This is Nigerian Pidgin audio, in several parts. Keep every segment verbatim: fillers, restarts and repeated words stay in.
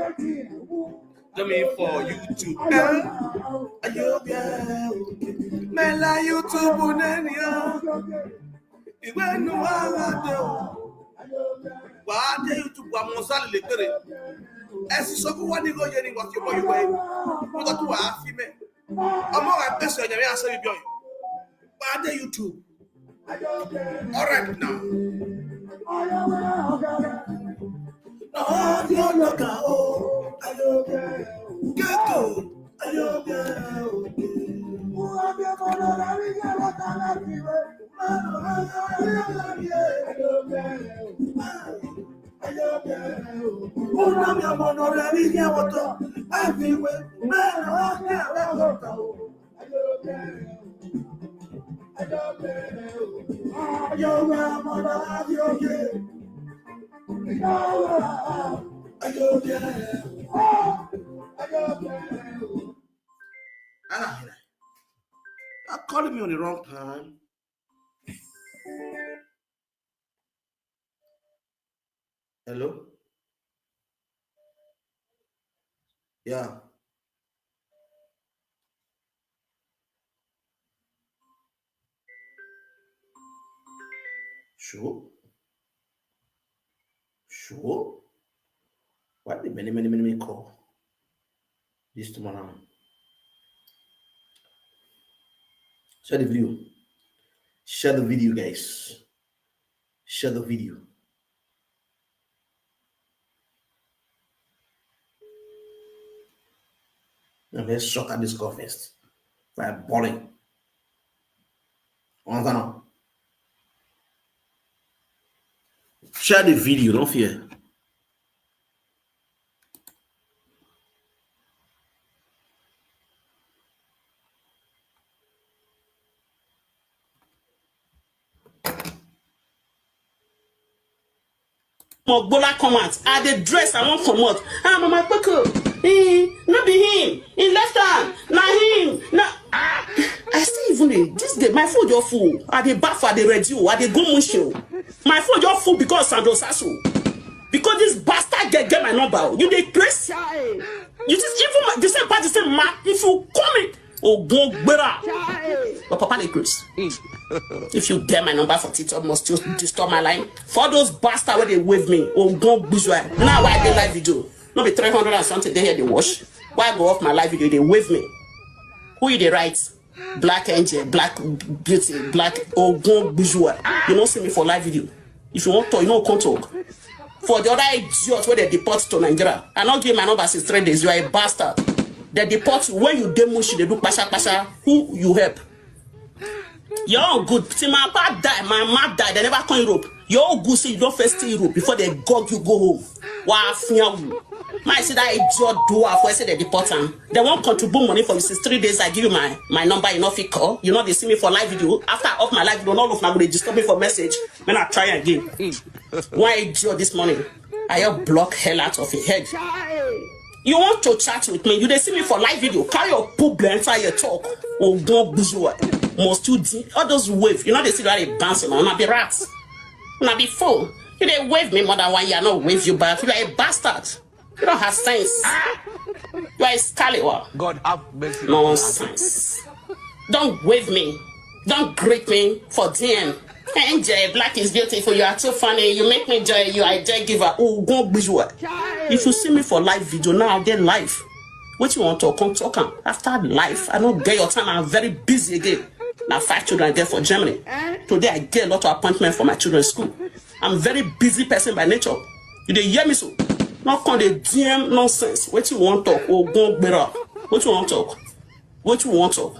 Do me for YouTube. Eh? Ayobia. Mela YouTube nenia. Igwe nuwa wa de o. Wa de YouTube wa mo sa le pere. Esi so ko wa ni go ye ni wa ki mo yo we. Mo to wa fi me. Omo wa pe so nya mi ase bi o. Wa de YouTube. All right now. Ah, you're calling me on the wrong time. Hello? Yeah. Sure. Sure. Why the many, many, many, many call this tomorrow? Share the video. Share the video, guys. Share the video. And let's suck at this call first. Like boring. One time. Share the video, don't fear. Mogbola come out. I dey dress, I wan comot. Ah, Mama Kpoko. Eh, no be him. He left hand. Na him. Na ah, I still even dey. This day, my phone just full. I dey baff, I dey ready. Oh, I dey go Mushin. Oh. My phone just full because Sandro Sasso. Because this bastard get, get my number. Oh. You dey crazy. You just even my, the same party, same man. If you come in, Ogun Gbera. But Papa dey craze. If you get my number for TikTok, must you disturb my line? For those bastard where they wave me, Ogun Gbizua. Now why they live video? No be three hundred and something they here they watch. Why I go off my live video? They wave me. Who you they write? Black Angel, Black Beauty, Black Ogun Gbizua. You don't see me for live video. If you want to, you know, come talk. For the other idiot where they deport to Nigeria, I not give my number since three days. You are a bastard. They deport you when you dey Mushin, they do pasha pasha. Who you help? Your own good. See, my papa die, my mom die. They never come Europe. Your own good. See, you don't first stay Europe before they gog you go home. Wah fiawu. My see that idiot do for say they deport him. They won't contribute money for you since three days. I give you my my number. You know if you call. You know they see me for live video. After off my live video, no look now they disturb me for message. When I try again. Why idiot this morning? I have block hell out of your head. You want to chat with me? You they see me for live video. Carry your poop there inside your talk. Oh God, visual. Must you di- all those wave? You know they see that they bouncing on. I be rats. And I be fool. You they wave me more than one year. I not wave you back. You are a bastard. You don't have sense. You are a scallywag. God have mercy. Nonsense. Don't wave me. Don't greet me for D M. Angel, black is beautiful. You are too funny. You make me joy. You are a joy giver. Oh, go visual. If you see me for live video now, I get live. What you want to come talk am? After life, I don't get your time. I'm very busy again. Now five children I get for Germany. Today I get a lot of appointment for my children's school. I'm very busy person by nature. You dey hear me so? Not come the D M nonsense. What you want talk? Oh, go better. What you want talk? What you want talk?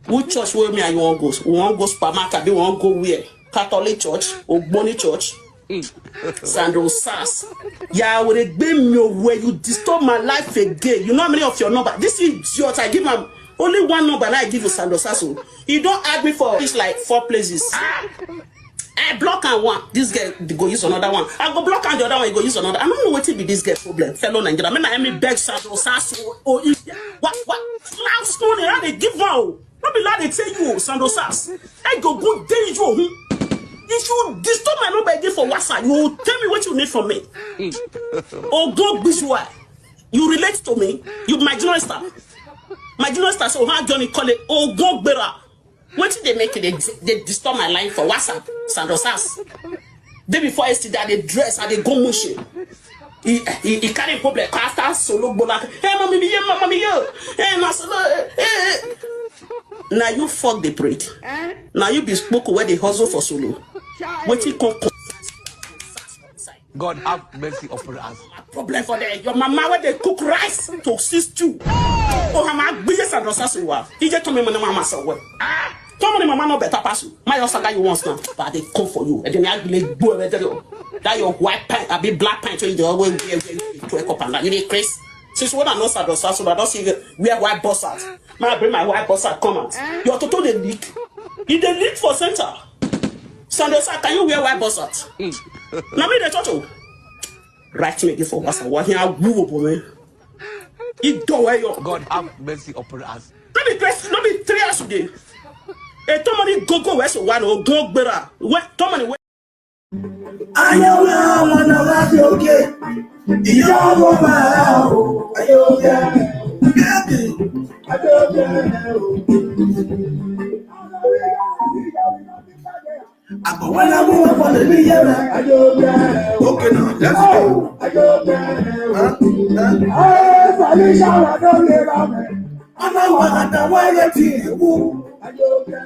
Which church where me and you want go? We want go supermarket. We want go where? Catholic church, Ogboni church. Sandro Sass. Yeah, we dey gbé mi o, where you disturb my life again. You know how many of your number? This idiot, I give him only one number and I give you Sandro Sass. Oh. He don't add me for it's like four places. I block and one. This girl go use another one. I go block and the other one, he go use another. I don't know what be this girl problem. Fellow Nigeria. Me na me beg Sandro Sass. Oh, oh, what what? Last morning, I dey give out. Not be like they tell you, Sandro Sass. I go go tell you. Hmm? If you disturb my number again for WhatsApp, you will tell me what you need from me. Oh, go visual. You relate to me? You my junior star. My junior star, so how Johnny call it? Oh, go gbera. Wetin dey make you dey dey disturb my line for WhatsApp, Sandro Sars? Day before yesterday, I dey dress, I dey go Mushin. He, he, he carry problem, after solo gbola. Hey, mommy, me, yeah, mommy, yeah. Hey, na solo, hey, hey. Now you fuck the breed. Now you be spoke where they hustle for solo. Wetin come come? God have mercy upon us. Problem for there. Your mama where they cook rice to assist you. Oh, how my biggest and Rosa Suwa. He just told me, "Mama, mama, so what?" Ah, come on, mama, no better pass you. My husband got you once now, but they come for you. And then I like go and tell you that your white pant, a big black pant, so you dey always wear, wear, wear, twerk up and down. You dey craze. Since when I know Sandro Sars, I don't see you wear white boss out. Man, I bring my white boss out, come out. Your toto dey leak. E dey leak for center. Sandro Sars, can you wear white boss out? Na me dey talk to. Write me give for WhatsApp. What here woo for me? E don wear your God have mercy upon us. No be person, no be three hours today. E tomoni go go where so one o go gbera. Where tomoni where Ayọ̀wé ọmọ náà wá sí òkè. Ìyá ọmọ máa ò ayọ̀wé. Bébì ayọ̀wé o. Àbọ̀wọ́lá mú ọkọ lè ní yẹn rẹ̀. Ayọ̀wé. Okay now, let's go. Ayọ̀wé. Huh? Huh? Ẹ fàlẹ́ ṣàwádọ́ lè ra mẹ́. Ọlọ́wọ́ àtàwọn ẹyẹ ti wú. Ayọ̀bẹ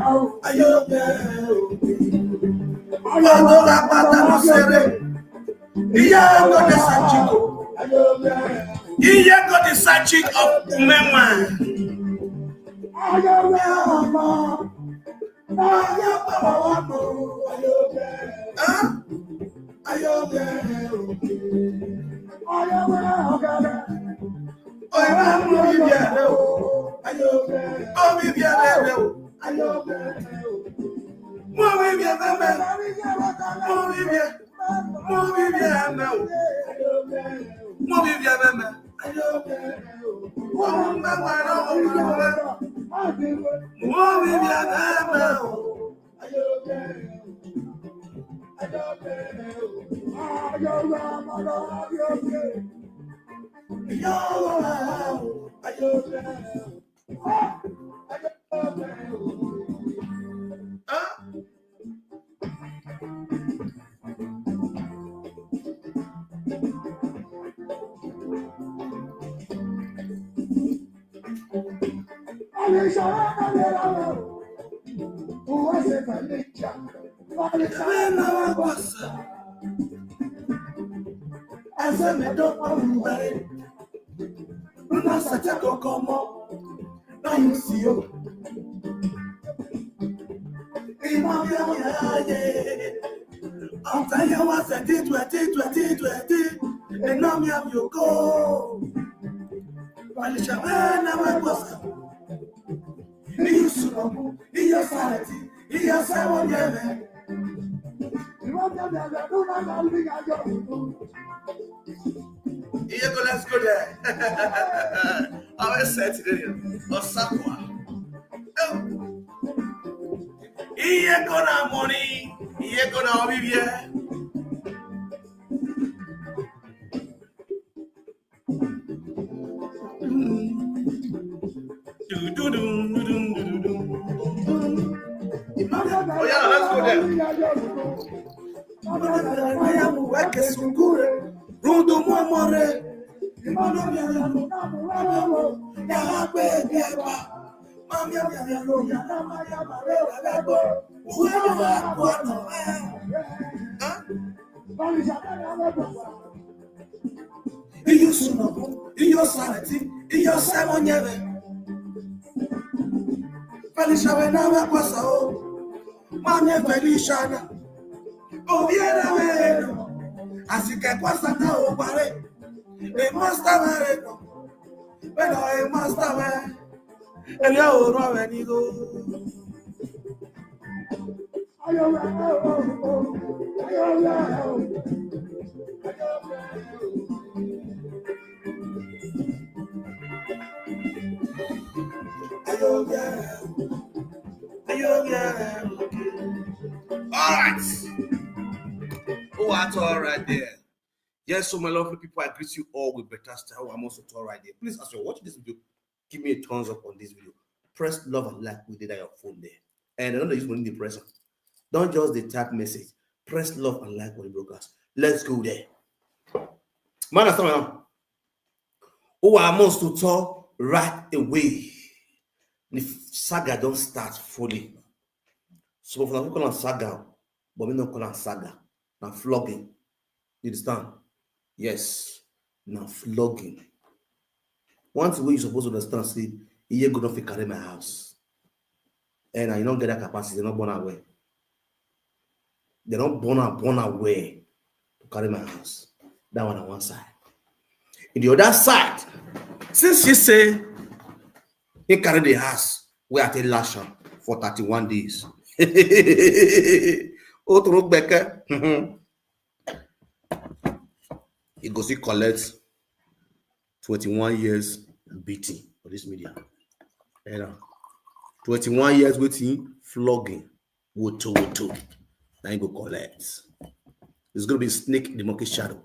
o. Ọmọ tó bá pátá lọ ṣeré. Iye go the side chick o. Iye go the side chick of Mema. Ayọ̀bẹ ọmọ. Ayọ̀bẹ ọmọ. Ayọ̀bẹ. Ayọ̀bẹ o. Ayọ̀bẹ ọ̀gá. Ọ̀rẹ́ mú mi bí ẹ̀rẹ́ o. Ayọ̀bẹ. Mú mi bí ẹ̀rẹ́ o. Ayọ̀bẹ. Mú mi bí ẹ̀rẹ́ mẹ́. Mú mi bí ẹ̀. Mú mi bí ẹ̀rẹ́ mẹ́ o. Mú mi bí ẹ̀rẹ́ mẹ́. Ayọ̀bẹ. Wọ́n mú mẹ́wàá náà wọ́n mú mẹ́wàá. Mú mi bí ẹ̀rẹ́ mẹ́ o. After you was a did, we did, we did, we did. And now me have you go. Walisha wena makosa. Ni yusufu, ni yosarati, ni yosawo yeme. Iye go, let's go there. Awe set there. Osakwa. Iye go na money. Iye go na obi bie. Oh yeah, let's go there. Weke sungure, rundo mwamore. Ya hakpe biaba. Mami ya ya lo ya na ma ya ma re la la go. Uwe wa kwa no. Huh? Iyo sunobu, iyo sarati, iyo semo nyere. Felicia we na we kwasa o. Mami Felicia na. Obiera we no. Asike kwasa na o bare. E master we no. We no e master we. Ele o ro we ni go. All right. Who at all right there? Yes, so my lovely people, I greet you all with better style. I'm also tall right there. Please, as you're watching this video, give me a thumbs up on this video. Press love and like with that your phone there. And I don't use money in the present. Don't just the type message. Press love and like with the broadcast. Let's go there. Man, that's now. Oh, I must to talk right away. The saga don't start fully. So for example, call am saga, but we no call am saga. Na flogging. You understand? Yes, na flogging. One thing wey you suppose understand, say, Iye go don fit carry my house. And I don't get that capacity, not born away. They don't born am, born away to carry my house. That one on one side. In the other side, since she say he carry the house, we are lash am for thirty-one days. Otro Becker, he go see collect twenty-one years beating for this media. You know, twenty-one years waiting, flogging, woto woto. Now you go collect. It's gonna be snake in the monkey shadow.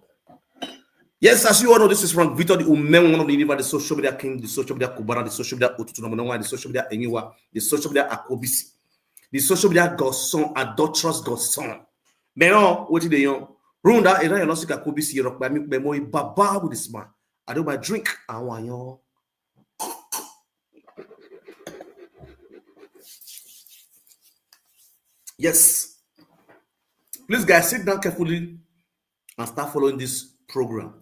Yes, as you all know, this is Frank Victor, the Umen, one of the universe, the social media king, the social media Kubara, the social media Otutu, number one, the social media Eniwa, the social media Akobisi, the social media godson, adulterous godson. Maintenant, what is the young? Runda, et là, il y a aussi Akobisi, Rock by me, mais moi, baba with this man. I do my drink, I want you. Yes. Please, guys, sit down carefully and start following this program.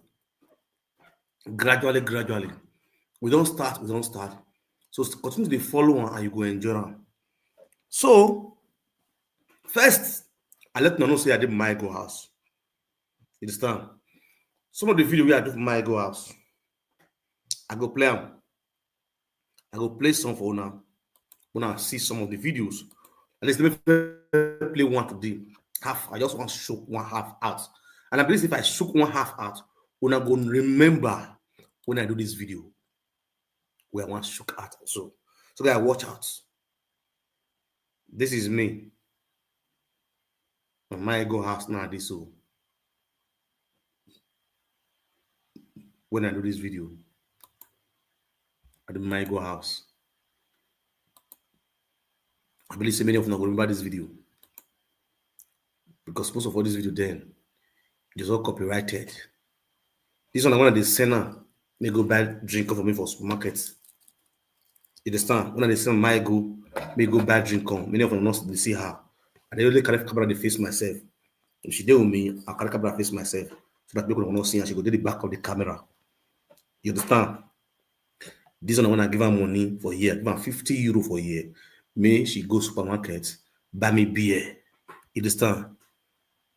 Gradually, gradually. We don't start, we don't start. So continue to follow and you go enjoy them. So, first, I let you know say I did my go house. You understand? Some of the video we I do for my go house, I go play them. I go play some for now. When I see some of the videos, at least let me play one today. Half, I just want to show one half out. And I believe if I shook one half out, when I go remember when I do this video, where I want shook out. So, so guys, watch out. This is me. My go house now, this so. When I do this video, at the my go house. I believe so many of you will remember this video. Because most of all this video then, it is all copyrighted. This one I want to send her. They go buy drink for me for supermarket. You understand? When I send my go, me go buy drink come. Many of them not they see her. I dey only carry camera dey face myself. If she dey with me, I carry camera face myself so that people will not see her. She go to the back of the camera. You understand? This one I want to give her money for here, give her fifty euro for here. Me, she go supermarket, buy me beer. You understand?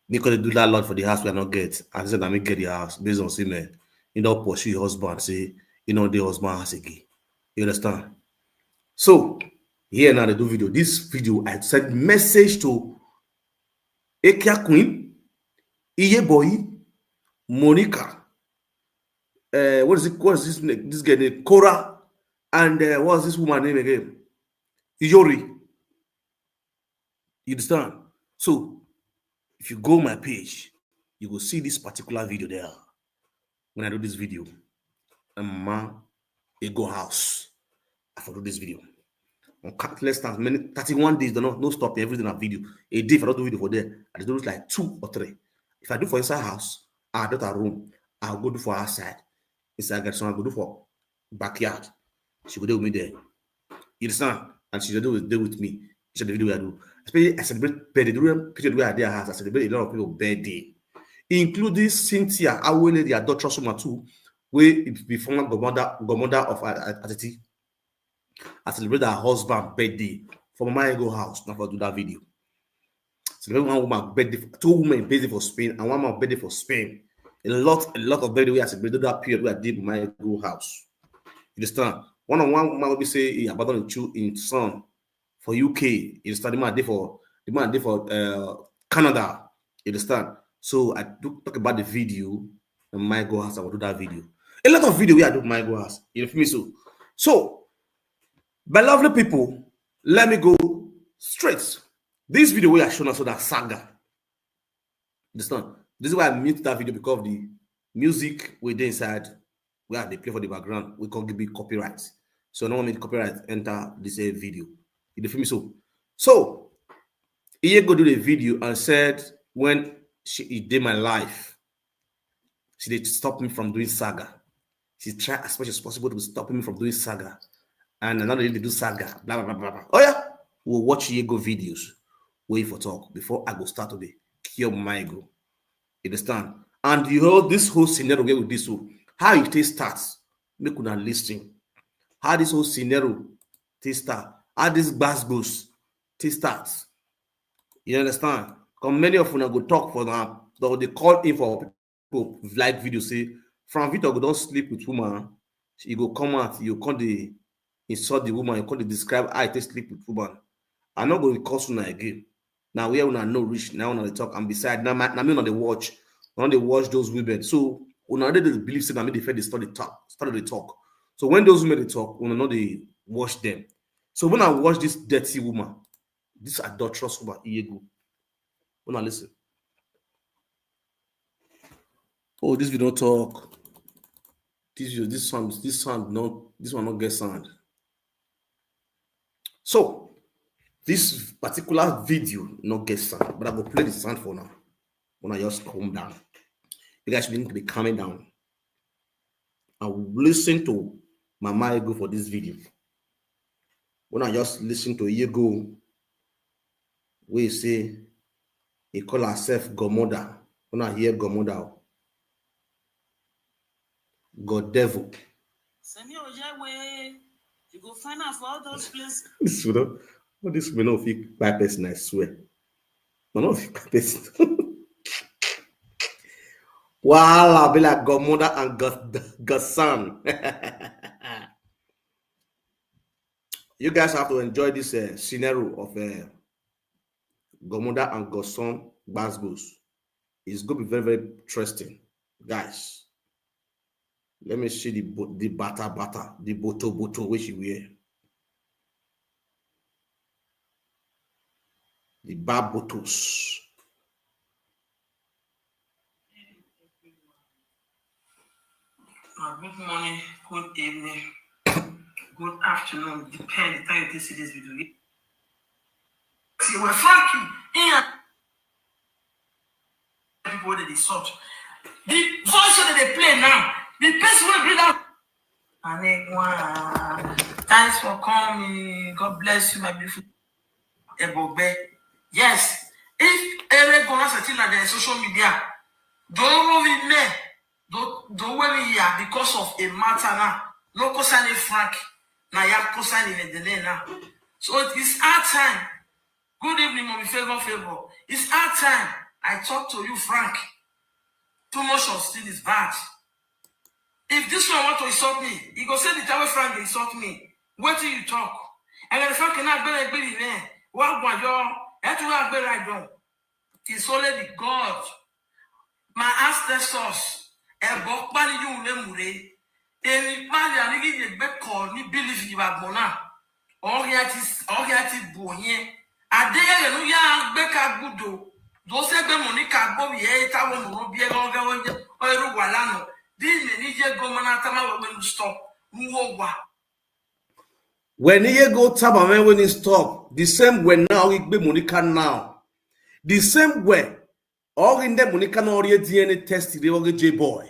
Me could do that lot for the house we are not get. And say that me get the house based on say man, you know pursue your husband, say you know the husband has again. You understand? So here now they do video. This video I send message to Ekia Queen, Iye Boy, Monica. Uh, what is it? What is this name? This girl named Cora, and uh, what's this woman name again? Iyori. You understand? So if you go my page, you go see this particular video there. When I do this video, a man, a go house. I for do this video. On countless times, many thirty-one days, don't no stop everything I video. A day if I don't do video for there, I do like two or three. If I do for inside house, I do a room, I'll go do for outside. Inside I got some I go do for backyard. She go there with me there. You understand? And she dey with, dey with me. She the video I do. Especially I celebrate birthday. The real picture where I dey house, I celebrate a lot of people birthday, including Cynthia Awele, the adulterous woman too, where it be former governor, governor of Atiti. I celebrate her husband birthday for my ego house. Not for do that video. Celebrate one woman birthday, two women birthday for Spain, and one man birthday for Spain. A lot, a lot of birthday we I celebrate that period where I did my ego house. You understand? One on one woman will be say he abandoned the two in son for U K. You understand? The man there for the man there for uh, Canada. You understand? So I do talk about the video and my go house. I will do that video. A lot of video we I do my go house. You feel me? So, so, my lovely people, let me go straight. This video we I show now so that saga. Understand? This is why I mute that video because of the music wey dey inside, wey I dey play for the background, we come give me copyright. So I no want make copyright enter this, eh, video. You dey feel me so? So, Iyego do the video and said, when she, e dey my life, she dey stop me from doing saga. She try as much as possible to stop me from doing saga. And I no dey do saga, blah, blah, blah, blah, blah. Oh yeah, we'll watch Iyego videos. Wait for talk before I go start today. Kill my ego. You understand? And you know this whole scenario wey with this whole, how e take start? Make una listen. How this whole scenario take start? How this gbas gbos take start? You understand? Come many of una go talk for now. They dey call in for people like video say, Frank Victor go don sleep with woman. You go come out, you come dey insult the woman, you come dey describe how e take sleep with woman. I no go curse una again. Now where una know reach, now una dey talk, and beside, now my, now me una dey watch, una dey watch those women. So una dey dey believe say na me dey first dey start the talk, start the talk. So when those women dey talk, una no dey watch them. So when I watch this dirty woman, this adulterous woman, Iyego, una listen. Oh, this video talk. This video, this sound, this sound, no, this one no get sound. So, this particular video no get sound, but I go play the sound for now. When I just calm down, you guys need to be calming down. I will listen to Mama Ego for this video. When I just listen to Ego, we say he call herself Godmother. When I hear Godmother, God devil. Send me Ojewe. You go find out for all those places. This will not, all this will not fit by person, I swear. No, no fit by person. Wow, be like Godmother and God, Godson. You guys have to enjoy this, uh, scenario of, uh, Godmother and Godson gbas gbos. It's gonna be very, very interesting, guys. Let me see the bo-, the bata bata, the boto boto wey she wear. The bad botos. Uh, good morning, good evening, good afternoon. Depend the time you see this video. See, we're Frankie. Yeah. People dey insult. The voice wey dem dey play now, the person wey bring am. Anegwa, thanks for coming. God bless you, my beautiful Ebogbe. Yes, if Ere Gona Satina dey social media, don't worry me. Don't, don't worry here because of a matter now. No concerning Frank. Now you have concerning the delay now. So it is our time. Good evening, Mommy Favor Favor. It's our time. I talk to you, Frank. Too much of sin is bad. If this one want to insult me, he go say the time wey Frank dey insult me. Wetin you talk? And then Frank na gbere gbere me. Wa gwa yo. E tu wa gbere I don. It's only the God. My ancestors. E bo pa ni yu le mure. Eni pa ni ani ye gbe ko ni believe you are bona. Ọhịa ti, ọhịa ti bụ onye. Adịghị elu ya gbe ka gbudo. Dose gbe mụ ni ka gbo ye tawo mụrụ bie n'oge onye eru gwala nọ. Dị ime n'ihe ego mana atama wee wenu stop. Nwo gwa. When ihe go taba me when stop. The same way now igbe Monica now. The same way. All in the Monica no already D N A test the oge J boy.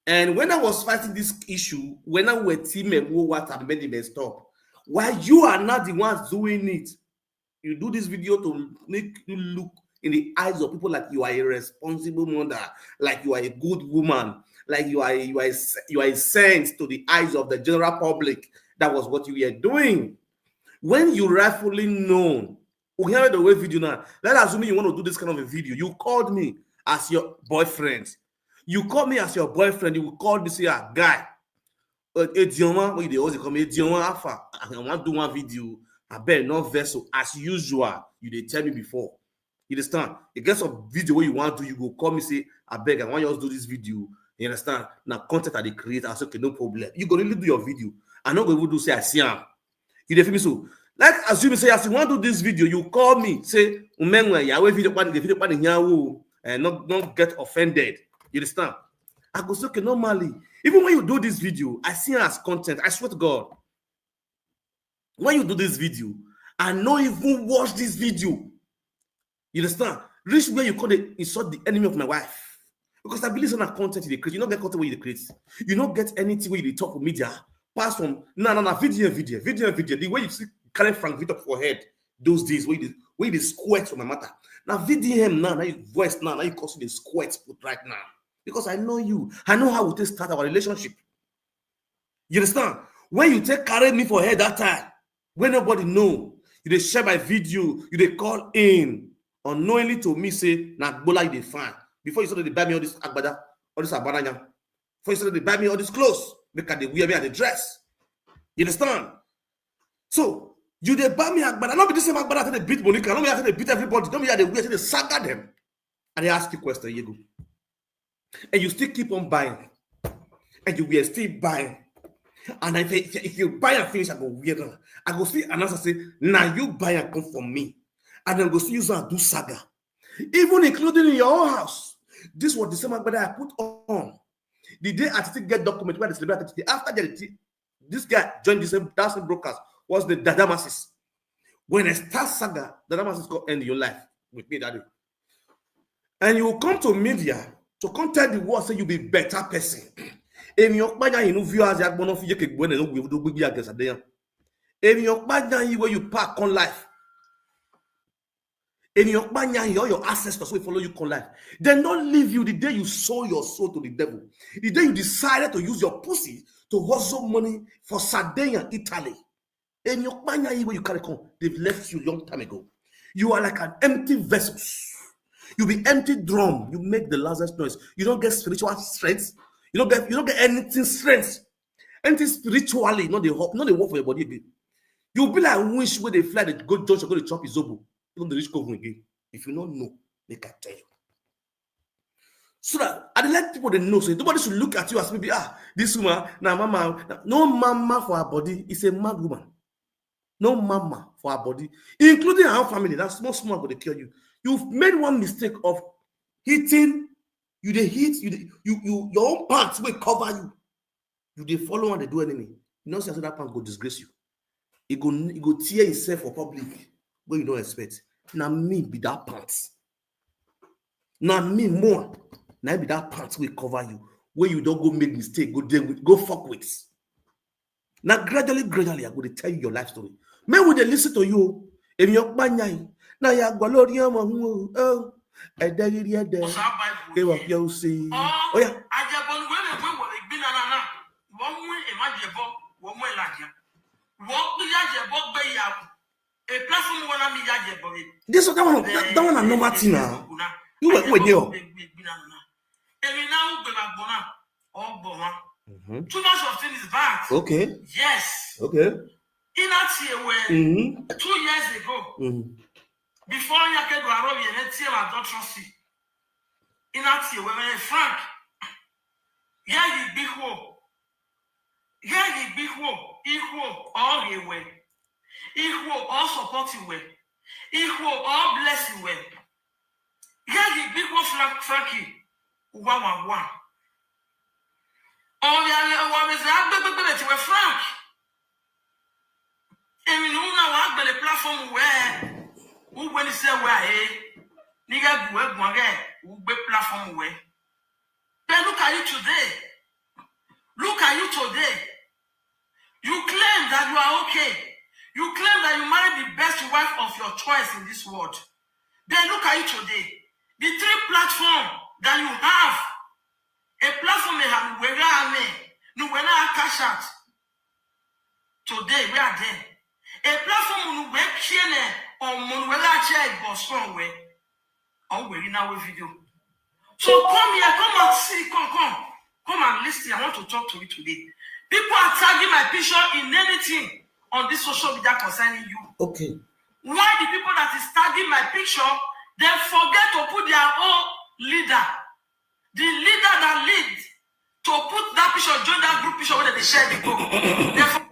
And when I was fighting this issue, when I were team Ewo, what had made him stop? Why you are not the ones doing it? You do this video to make you look in the eyes of people like you are a responsible mother, like you are a good woman, like you are a, you are a, you are a saint to the eyes of the general public. That was what you were doing. When you rightfully known, we hear the way video now. Let's assume you want to do this kind of a video. You called me as your boyfriend. You call me as your boyfriend. You called me say, "Ah, guy, uh, Edioma," what you dey always call me, "Edioma Alpha. I want do one video. I bet no vessel as usual." You dey tell me before. You understand? You get some video where you want to, you go call me say, "I beg, I want you to do this video." You understand? Now content I dey create. I say, "Okay, no problem." You go really do your video. I no go even do say I see am. You dey feel me so? Like assume say as you want to do this video, you call me say, "Umenwe, ya we video pan, the video pan here, oh, and not not get offended." You understand? I go say, okay, normally, even when you do this video, I see am as content. I swear to God. When you do this video, I no even watch this video. You understand? Reach where you come dey insult the enemy of my wife. Because I believe say na content you dey create. You no get content wey you dey create. You no get anything wey you dey talk for media. Apart from, na, na, na V D M, V D M, V D M, V D M. The way you see carry Frank Victor for head those days, wey you dey, wey you dey squirt for my matter. Na V D M now, na your voice now, na you cause you dey squirt put right now. Because I know you. I know how we take start our relationship. You understand? When you take carry me for head that time, when nobody know, you dey share my video, you dey call in unknowingly to me say na gbola you dey find. Before you started to buy me all this agbada, all this abaranya. Before you started to buy me all these clothes, make I dey wear, me I dey dress. You understand? So you dey buy me agbada. No be the same agbada I take dey beat Monica. No be I take dey beat everybody. No be I dey wear, I take dey saga them. I dey ask you question, Yego. And you still keep on buying. And you were still buying. And if, if, if you buy and finish, I go wear them. I go still announce and say, now you buy and come for me. And then go still use and do saga. Even including in your own house. This was the same agbada I put on. The day I still get document where they celebrate the, after the, this guy joined the same, that same broadcast was the Dada Masses. When I start saga, Dada Masses go end your life with me that day. And you will come to media to come tell the world say you be better person. Ènìyàn pàjá inú viewers ya gbọ́nà fi yékè gbọ́nà ló gbé gbé against Adéyàn. Ènìyàn pàjá yìí where you park on life. Ènìyàn pàjá yìí, all your ancestors will follow you come life. They not leave you the day you sold your soul to the devil. The day you decided to use your pussy to hustle money for Sardinia, Italy. Ènìyàn pàjá yìí where you carry come, they've left you long time ago. You are like an empty vessels. You be empty drum. You make the loudest noise. You don't get spiritual strength. You don't get, you don't get anything strength. Anything spiritually, not the hope, not the work for your body again. You be like wish where they fly, they go junction, go to chop his oboe. You don't reach coven again. If you don't know, make I tell you. So that I dey let people they know. So nobody should look at you as maybe, ah, this woman, na mama. Na, no mama for her body. It's a mad woman. No mama for her body, including her own family. That small small go dey kill you. You've made one mistake of hitting. You dey hit. You dey, you you your own pants will cover you. You dey follow and they do enemy. You know say that pants go disgrace you. It go it go tear himself for public where you don't expect. Now me be that pants. Now me more. Now be that pants will cover you where you don't go make mistake. Go there with, go fuck with. Now gradually, gradually, I go to tell you your life story. Men will they listen to you. If you're banyai, now you go lori ọmọ hun o. Oh, I dare you there. Ọ̀sán Bible They were yẹn. Yóò ṣe. Ọ́, Oh yeah. Ajẹ́bọ ni wẹ́rẹ́ wé wọ̀rẹ́ gbé nana náà. Wọ́n mú ẹ̀ má jẹ̀bọ, wọ́n mú ẹ̀ làjà. Wọ́n gbé yá jẹ̀bọ gbé yà wò. A platform wọn náà mi yá jẹ̀bọ yẹn. This one, that one, that, that one, a normal thing now. You were, you were there. Èmi náà ń gbé bàgbọ́ náà, ọgbọ̀n wa. Mm-hmm. Too much of things is bad. Okay. Yes. Okay. In that year, where Mm-hmm. two years ago, Mm-hmm. before Yakedo Arobi and T M adultery, in that year, when Frank, yeah, he be who, yeah, he be who, he who, all he way, he who, all support he way, he who, all blessing way, yeah, he be who, Frank, Frankie, one one one. Oh, yeah, yeah, what is that? Baby, baby, to a Frank. Èmi ni wọn náà wàá gbẹlẹ platform wẹ wọn gbẹ ní sẹ wẹ ayé nígbà gbùwẹ gbọngẹ wọn gbé platform wẹ. But look at you today. Look at you today. You claim that you are okay. You claim that you married the best wife of your choice in this world. But look at you today. The three platform that you have, a platform may have where I may, no when I cash out. Today we are there. A platform no we kiene or mon we la che go strong way. Or we in our video. So come here, come and see, come, come, come and listen. I want to talk to you today. People are tagging my picture in anything on this social media concerning you. Okay. Why the people that is tagging my picture, they forget to put their own leader, the leader that lead to put that picture, join that group picture where they share the group. Therefore,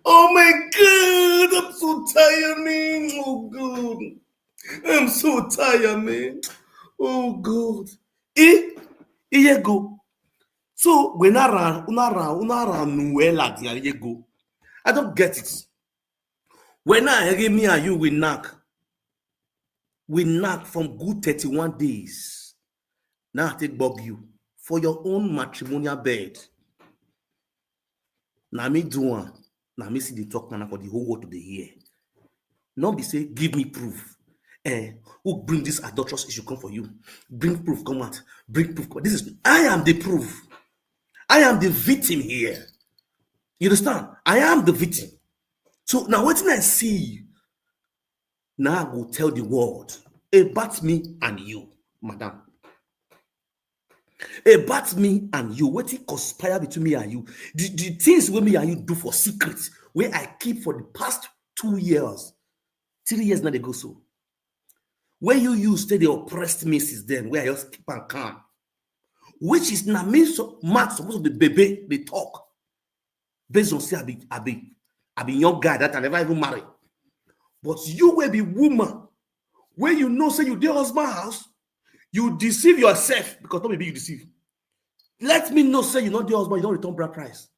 Oh my God, I'm so tired, man. Oh God, I'm so tired, man. Oh God. Eh? Iyego. So when I ran, una ran, una ran nuela di Iyego. I don't get it. When I hear me and you we knack, we knack from good thirty-one days. Now I take bug you for your own matrimonial bed. Na me do one. Na me see the talk now for the whole world to dey hear. No be say give me proof. Eh, who bring this adulterous issue come for you? Bring proof, come out. Bring proof. Come. This is I am the proof. I am the victim here. You understand? I am the victim. So now what I see? Now I go tell the world about me and you, madam. About me and you, wetin conspire between me and you, the, the things wey me and you do for secret, wey I keep for the past two years, three years now dey go so. Wey you use take dey oppress me since then, wey I just keep am calm. Which is na me so mouth suppose to dey bebe dey talk. Based on say I be I be I be young guy that I never even marry. But you wey be woman, wey you know say you dey husband house, you deceive yourself because no be you deceive. Let me know say you no dey husband, you don return bride price.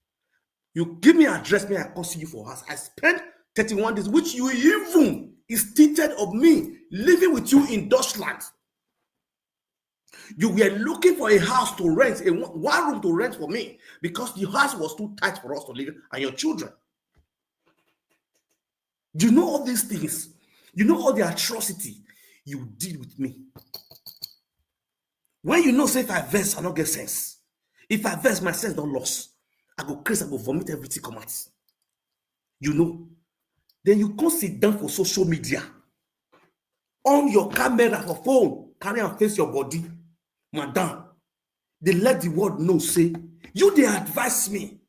You give me address, me I come see you for house. I spend thirty-one days, which you even is tinted of me living with you in Dutchland. You were looking for a house to rent, a one one room to rent for me because the house was too tight for us to live and your children. You know all these things. You know all the atrocity you did with me. When you know say if I vex, I no get sense. If I vex, my sense don loss. I go craze, I go vomit everything come out. You know. Then you come sit down for social media, on your camera for phone, carry and face your body, madam. They let the world know say you dey advise me.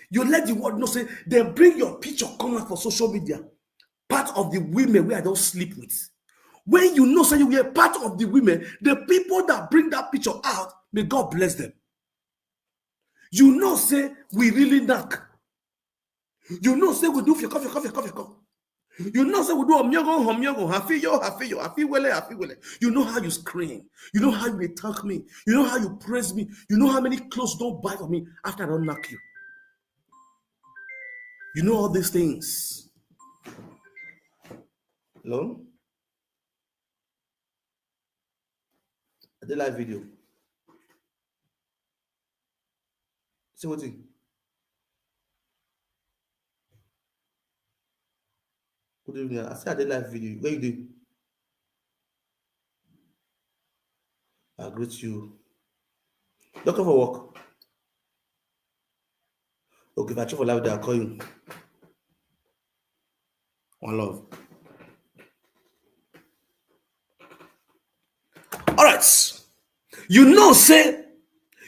You let the world know say dem bring your picture come out for social media. Part of the women wey I don sleep with. When you know say you were part of the women, the people that bring that picture out, may God bless them. You know say we really knack. You know say we do fioko, fioko, fioko, fioko. You know say we do omiogo, omiogo, hafiyo, hafiyo, hafiwele, hafiwele. You know how you scream. You know how you dey thank me. You know how you praise me. You know how many clothes you don buy for me after I don knack you. You know all these things. Hello? I dey live video. Say wetin? Good evening. I say I dey live video. Where you dey? I greet you. Doctor for work. Okay, if I check for live, I'll call you. One love. All right. You know, say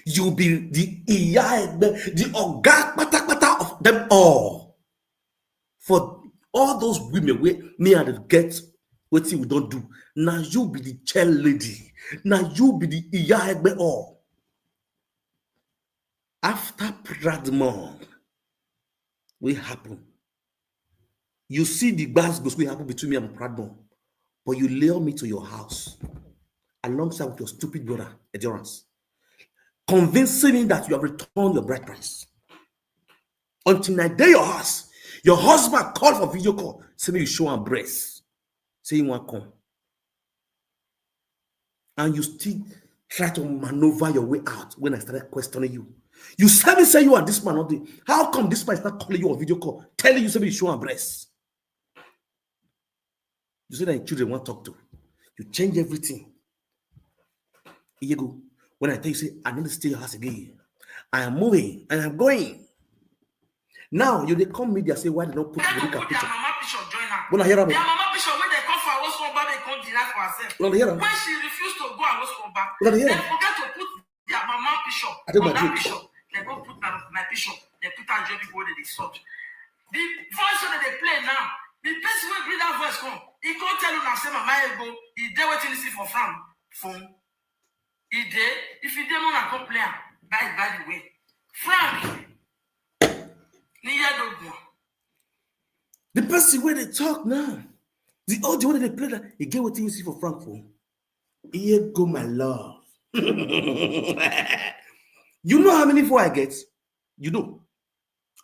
you be the iya egbe, the oga patapata of them all. For all those women wey me and dem get wetin we don do, na you be the chair lady, na you be the iya egbe all. After Pradmon wey happen, you see the gbasgbos wey happen between me and Pradmon, but you lure me to your house alongside with your stupid brother, Endurance, convincing me that you have returned your bride price. Until I dey your house, your husband call for video call, say make you show am breast, say he wan come. And you still try to maneuver your way out when I started questioning you. You tell me say you and this man no dey. How come this man start calling you on video call, telling you say make you show am breast? You say that your children wan talk to. You change everything. Iyego, when I tell you say I no dey stay your house again, I am moving, I am going. Now you dey come media say why they no put Monica picture. Una hear am? Their mama picture wey dem come for house one, but dem come deny for herself. Una hear am? When she refuse to go house one, una hear am? Dem forget to put their mama picture. I take my drink. Picture. Dem go put my, my picture. Dem put am join people wey dey insult. The voice wey dem dey play now, the person wey bring that voice come, he come tell una say Mama Ego, he dey wetin he see for Frank phone. He dey, if he dey, una come play am. By, by the way, Frank, ni ya dogun. The person wey dey talk now, the audio wey dem dey play now, he get wetin he see for Frank phone. Here go my love. You know how many phone I get? You know.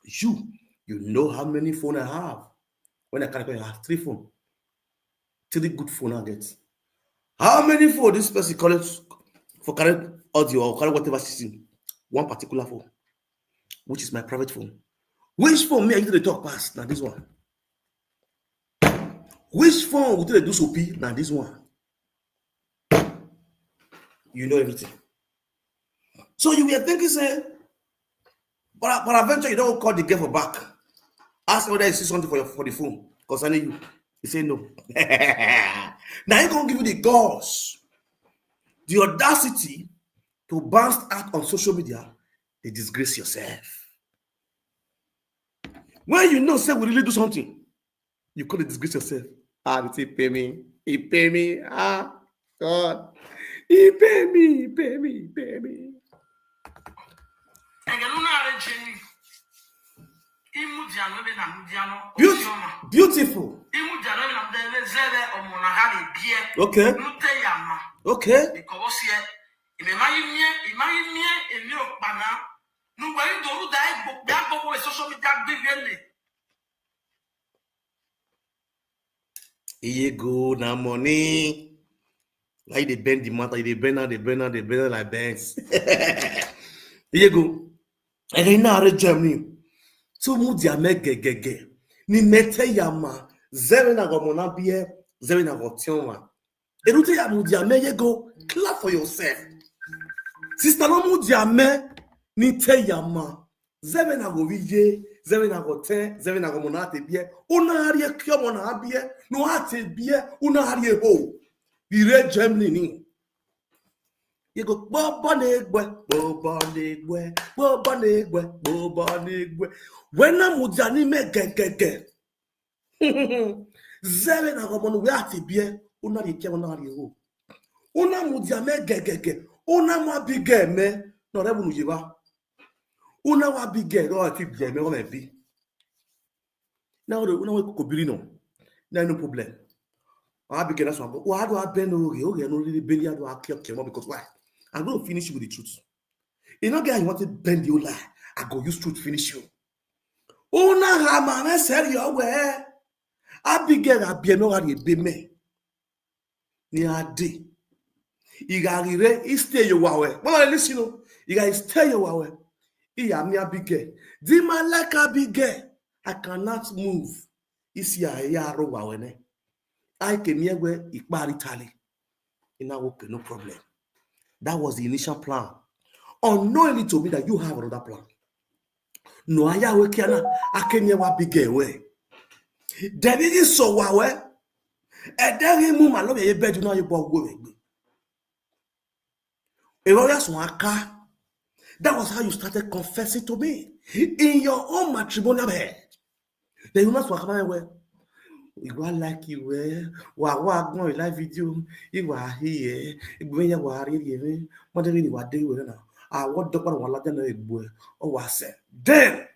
You, you know how many phone I have. When I carry, I have three phone. Three good phone I get. How many phone this person collect for carry audio or carry whatever system? One particular phone, which is my private phone. Which phone me I usually talk past? Now this one. Which phone would they do so be? Now this one. You know everything. So you were thinking, say, but peradventure, you don't call the girl for back. Ask whether you see something for your for the phone concerning you. He say no. Now he gonna give you the guts, the audacity to bounce out on social media. They disgrace yourself. When you know, say we really do something, you call it disgrace yourself. Ah, they say pay me. He pay me. Ah, God. He pay me. He pay me. He pay me. Ege nu na re jeni. Imu dia no be na mu dia no. Beaut-, Osioma. Beautiful. Imu dia no be na mu dia be zere omo na ha le bie. Okay. Nu te ya ma. Okay. Because osie. Ime ma yi mie, ima yi mie, emi o pa na. Nu gba yi do ru da e gbo, gba gbo ko social media gbe gbe le. Iye go na money. Like they bend the matter, they bend now, they bend now, they bend now like banks. Iye go. And then now Germany. So mu dia me ge ge ge. Ni mete ya ma. Zere na go mo na bie, zere na go tioma. Erute ya mu dia me ye go. Clap for yourself. Sister no mu dia me ni te ya ma. Zere na go vi ye, zere na go te, zere na go mo na te bie. Una hari e kio mo na bie, no ha te bie, una hari e ho. Ire Germany ni. Ye go bobo na egbe, bobo na egbe, bobo na egbe, bobo na egbe. When na mu dia ni me ge ge ge. Zere na go mo no we ha te bie, una hari e kio mo na hari e ho. Una mu dia me ge ge ge, una ma bi ge me, no re bu nu ye ba. Una wa bi ge, no ha te bie me, o me bi. Now the una we ko biri no. Na no problem. I be get that one. Wa do I bend oge, oge no really bend ya do I clear clear because why? I'm going to finish you with the truth. You know, guy, you want to bend your lie. I go use truth finish you. Una ha ma me seri o we. Abigail abie me wa ri ebe me. Ni ade. Iga rire, I stay yo wa we. Well, I listen, no. Iga I stay yo wa we. I am Abigail. Di man like Abigail. I cannot move. Isi ya ya ro wa we ne. I came here where I pari tali. In a okay, no problem. That was the initial plan. Unknowingly to me that you have another plan. No, I ya we kiana. I came here wa Abigail we. Debi so wa we. E de mu ma lo ye bed na ye bo go we. E wa ya so aka. That was how you started confessing to me in your own matrimonial bed. Then you must walk my way. You go like you were. Wa wa go in live video. You were here. When you were here, what do you want to do now? I want to put one like that. Oh, I said. Then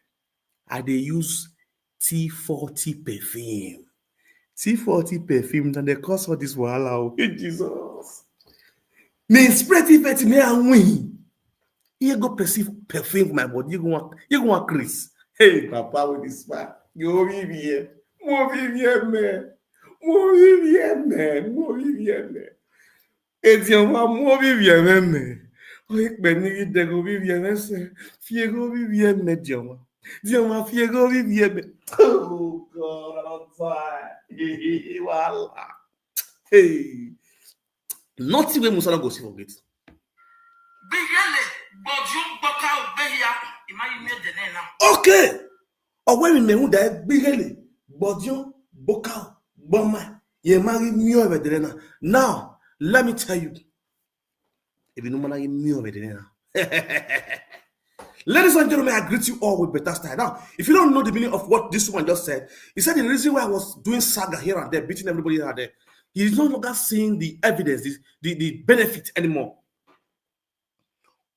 I dey use T forty perfume. T forty perfume, then they cause all this wahala. Oh, Jesus. Me spray T forty, me and win. You go perceive perfume for my body. You go want, you go want Chris. Hey, Papa, with this man. You will be here. More be here, man. More be here, man. More be here, man. Edioma mu obi vie me me. Oye pe ni ide go bi vie me se. Fie go bi vie me dioma. Dioma fie go bi vie me. Oh God, I don't try. Wahala. Hey. Nothing wey Musa no go see for gate. Bigele, bojo boka obehia, imayi me de na. Okay. Owe mi mehu da gbigele, bojo boka gboma. Ye mari mi o bedere na. Now, let me tell you. If you no man mi o bedere na. Ladies and gentlemen, I greet you all with better style. Now, if you don't know the meaning of what this woman just said, he said the reason why I was doing saga here and there, beating everybody here and there, he's no longer seeing the evidence, the, the, the benefit anymore.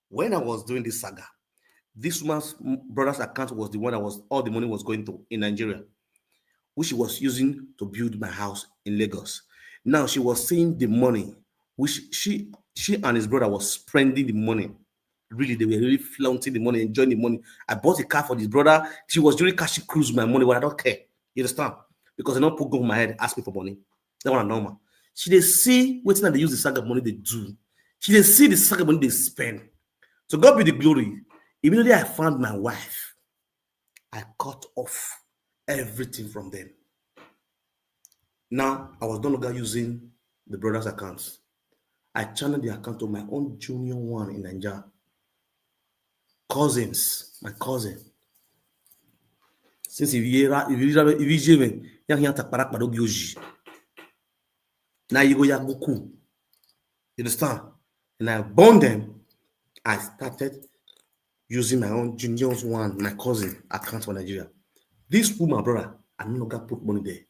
When I was doing this saga, this woman's brother's account was the one that was all the money was going to in Nigeria, which she was using to build my house in Lagos. Now she was seeing the money which she she and his brother was spending the money. Really, they were really flaunting the money, enjoying the money. I bought a car for this brother. She was really cashing cruise my money, but I don't care. You understand? Because they don't put gun for my head, ask me for money. That one normal. She dey see wetin I dey use the saga money dey do. She dey see the saga money dey spend. So God be the glory. Immediately I found my wife, I cut off everything from them. Now I was no longer using the brother's accounts. I channeled the account of my own junior one in Nigeria. Cousins, my cousin. Since if you if you if you yang yang takpara kpado gyoji. Now you go yaguku. You understand? And I bond them. I started using my own junior's one, my cousin, account for Nigeria. This woman, brother, I no longer put money there.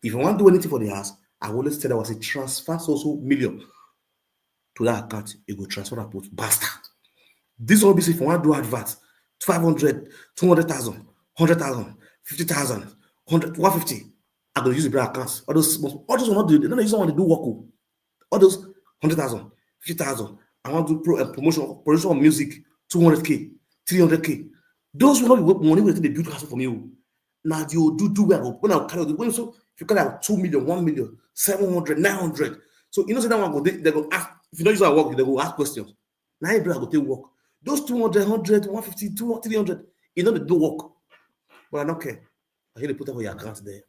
If I want to do anything for the house, I always tell her, I say, transfer so so million to that account. You go transfer and put basta. This one be say if I want to do advert, five hundred, two hundred thousand, hundred thousand, fifty thousand, hundred, one fifty. I go use the brother accounts. All those small, all those one not do, they don't use someone to do work. Oh. All those hundred thousand, fifty thousand. I want to pro, uh, promotion, production of music, two hundred K, three hundred K. Those will not be money wey dey build house for me. Oh. Now the old do do well. When I carry the when so if you carry out two million, one million, seven hundred, nine hundred. So you know say that one go they, they go ask if you don't use our work, they go ask questions. Now you brother go take work. Those two hundred, hundred, one fifty, two, three hundred, you know they do work. But I don't care. I hear they put up for your account there.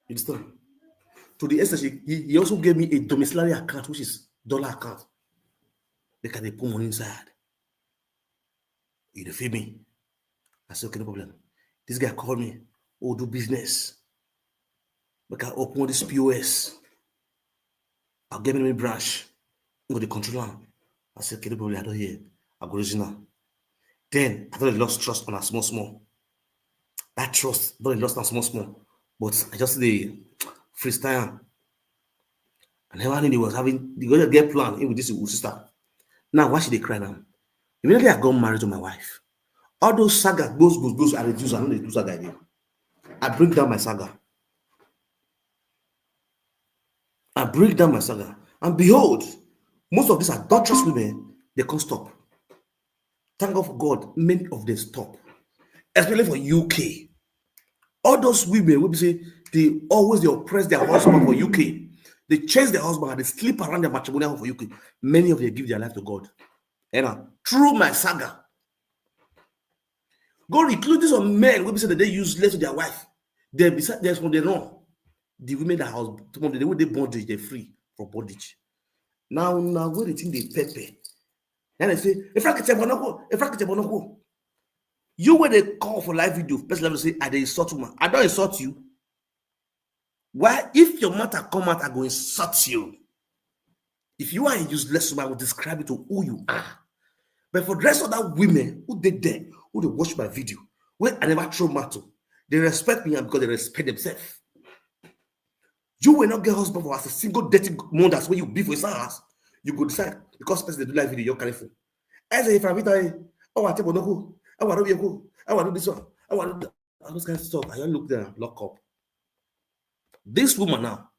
You understand? To the extent he, he also gave me a domiciliary account, which is dollar account. They can they put money inside. You dey feel me? I say, okay, no problem. This guy called me, oh, do business. Make I open this P O S. I'll get me branch. I'm going to control am. I say, okay, no problem, I don't hear. I go reason am. Then I thought I lost trust on a small, small. That trust, don't lost on small, small. But I just the freestyle. I never knew he was having the girl get plan with this sister. Now why should they cry now? Immediately I got married to my wife. All those saga, those, those, those, I reduce, I don't do saga again. I bring down my saga. I bring down my saga. And behold, most of these adulterous women, they can't stop. Thank God for God, many of them stop. Especially for U K. All those women will be say they always they oppress their husband for U K. They chase their husband and they sleep around their matrimonial home for U K. Many of them give their life to God. And now, through my saga, God including some men will be say that they useless to their wife. They beside there's from the wrong. The women that house some of the way they bondage, they're free from bondage. Now, now where the thing they pepper. Then they say, if I can tell Bonoko, if I can tell Bonoko, you when they call for live video, person level say, I they insult woman. I don't insult you. Why, if your matter come out, I go insult you. If you are a useless woman, I will describe it to who you are. But for the rest of that women who did there, who they watch my video, where I never throw matter, they respect me and because they respect themselves. You will not get husband for as a single dating mom that's where you be for his house. You go decide because person they do live video, you're careful. As if I tell you, oh, I tell Bonoko, oh, I don't be a go, oh, I do this one, oh, I do that. All those kinds of stuff. I don't look there, lock up. This woman now,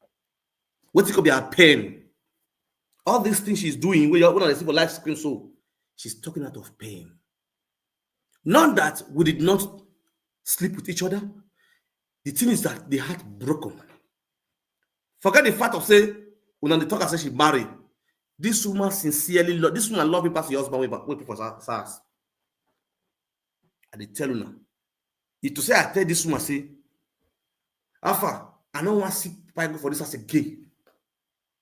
what it could be her pain? All these things she's doing, when I see for live screen, so she's talking out of pain. Not that we did not sleep with each other. The thing is that the heart broken. Forget the fact of say, when the talker say she married, this woman sincerely love this woman love me past your husband way back way for SARS. I dey tell you now. If to say I tell this woman say, Alpha, I don't want to see Pai go for this as a gay.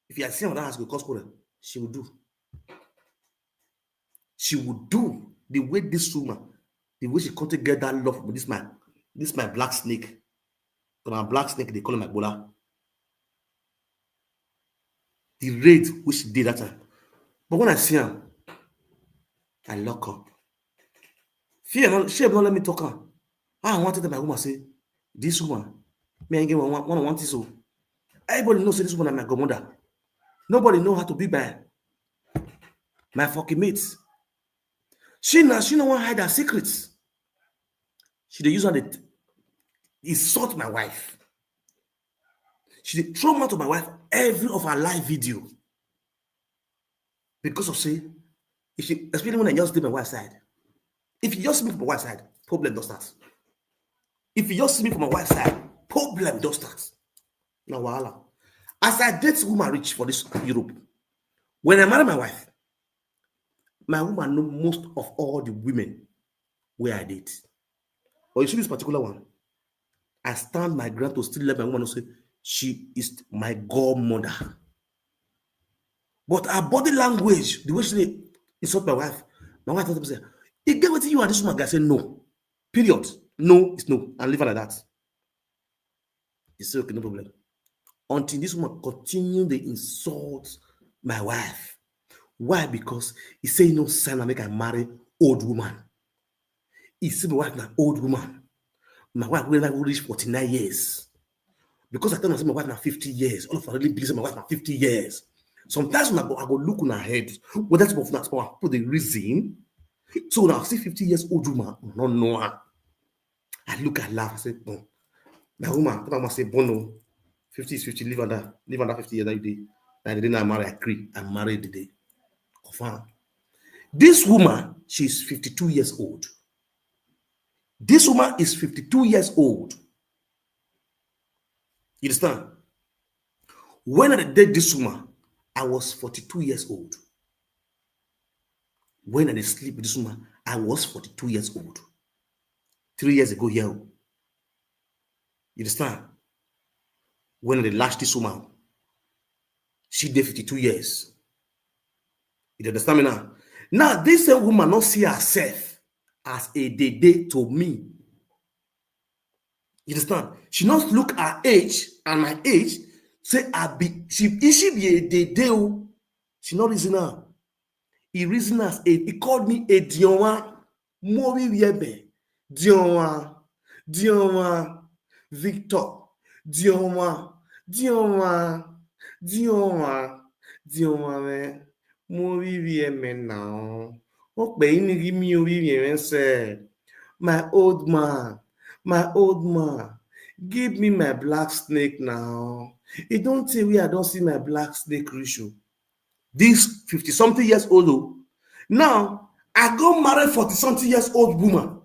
If you are seeing that house go cause quarrel, she will do. She will do the way this woman, the way she come to get that love for this man, this my black snake. But my black snake, they call him my bola. The raid which she did that time. But when I see him, I lock up. Fear, no, she not let me talk her. I wanted my woman say, this woman, me and get one one one this so. Everybody knows this woman and my godmother. Nobody know how to be by my fucking mates. She now she no one hide her secrets. She dey use her dey insult my wife. She dey throw mouth to my wife. every of her live video. Because of say, if she, especially when I just dey my wife side, if you just see me for my wife side, problem don start. If you just see me for my wife side, problem don start. Na wahala. As I date woman reach for this Europe, when I marry my wife, my woman know most of all the women wey I date. But you see this particular one, I stand my ground to still let my woman know say she is my godmother. But her body language, the way she dey insult my wife, my wife tell me say, "E get wetin you and this woman guy say no. Period. No is no, and leave her like that." He say, "Okay, no problem." Until this woman continue dey insult my wife. Why? Because he say he no sign am make I marry old woman. He say my wife na old woman. My wife wey never reach forty-nine years. Because I tell am say my wife na fifty years, all of us really believe say my wife na fifty years. Sometimes una go, I go look una head, whether some of una, some of una people dey reason. So una see fifty years old woman, una no know her. I look, I laugh, I say, "Boom." Na woman, tell am say, "Bono, fifty is fifty, leave under, leave under fifty years that you dey." Na the day na marry, I agree, I marry the day. Confirm. This woman, she is fifty-two years old. This woman is fifty-two years old. You understand? When I date this woman, I was forty-two years old. When I dey sleep with this woman, I was forty-two years old. Three years ago here. You understand? When I dey lash this woman, she dey fifty-two years. You understand me now? Now, this same woman not see herself as a dede to me. You understand? She not look her age and my age, say I be, she, if she be a dede o, she not reason am. He reason as a, he called me a Dionwa, Mori Riebe, Dionwa, Dionwa, Victor, Dionwa, Dionwa, Dionwa, Dionwa, man. Mori Riebe now. What be in give me Mori Riebe, sir? My old man, my old man, give me my black snake now. E don tey wey I don see my black snake reach o. This fifty something years old o. Now, I go marry forty something years old woman.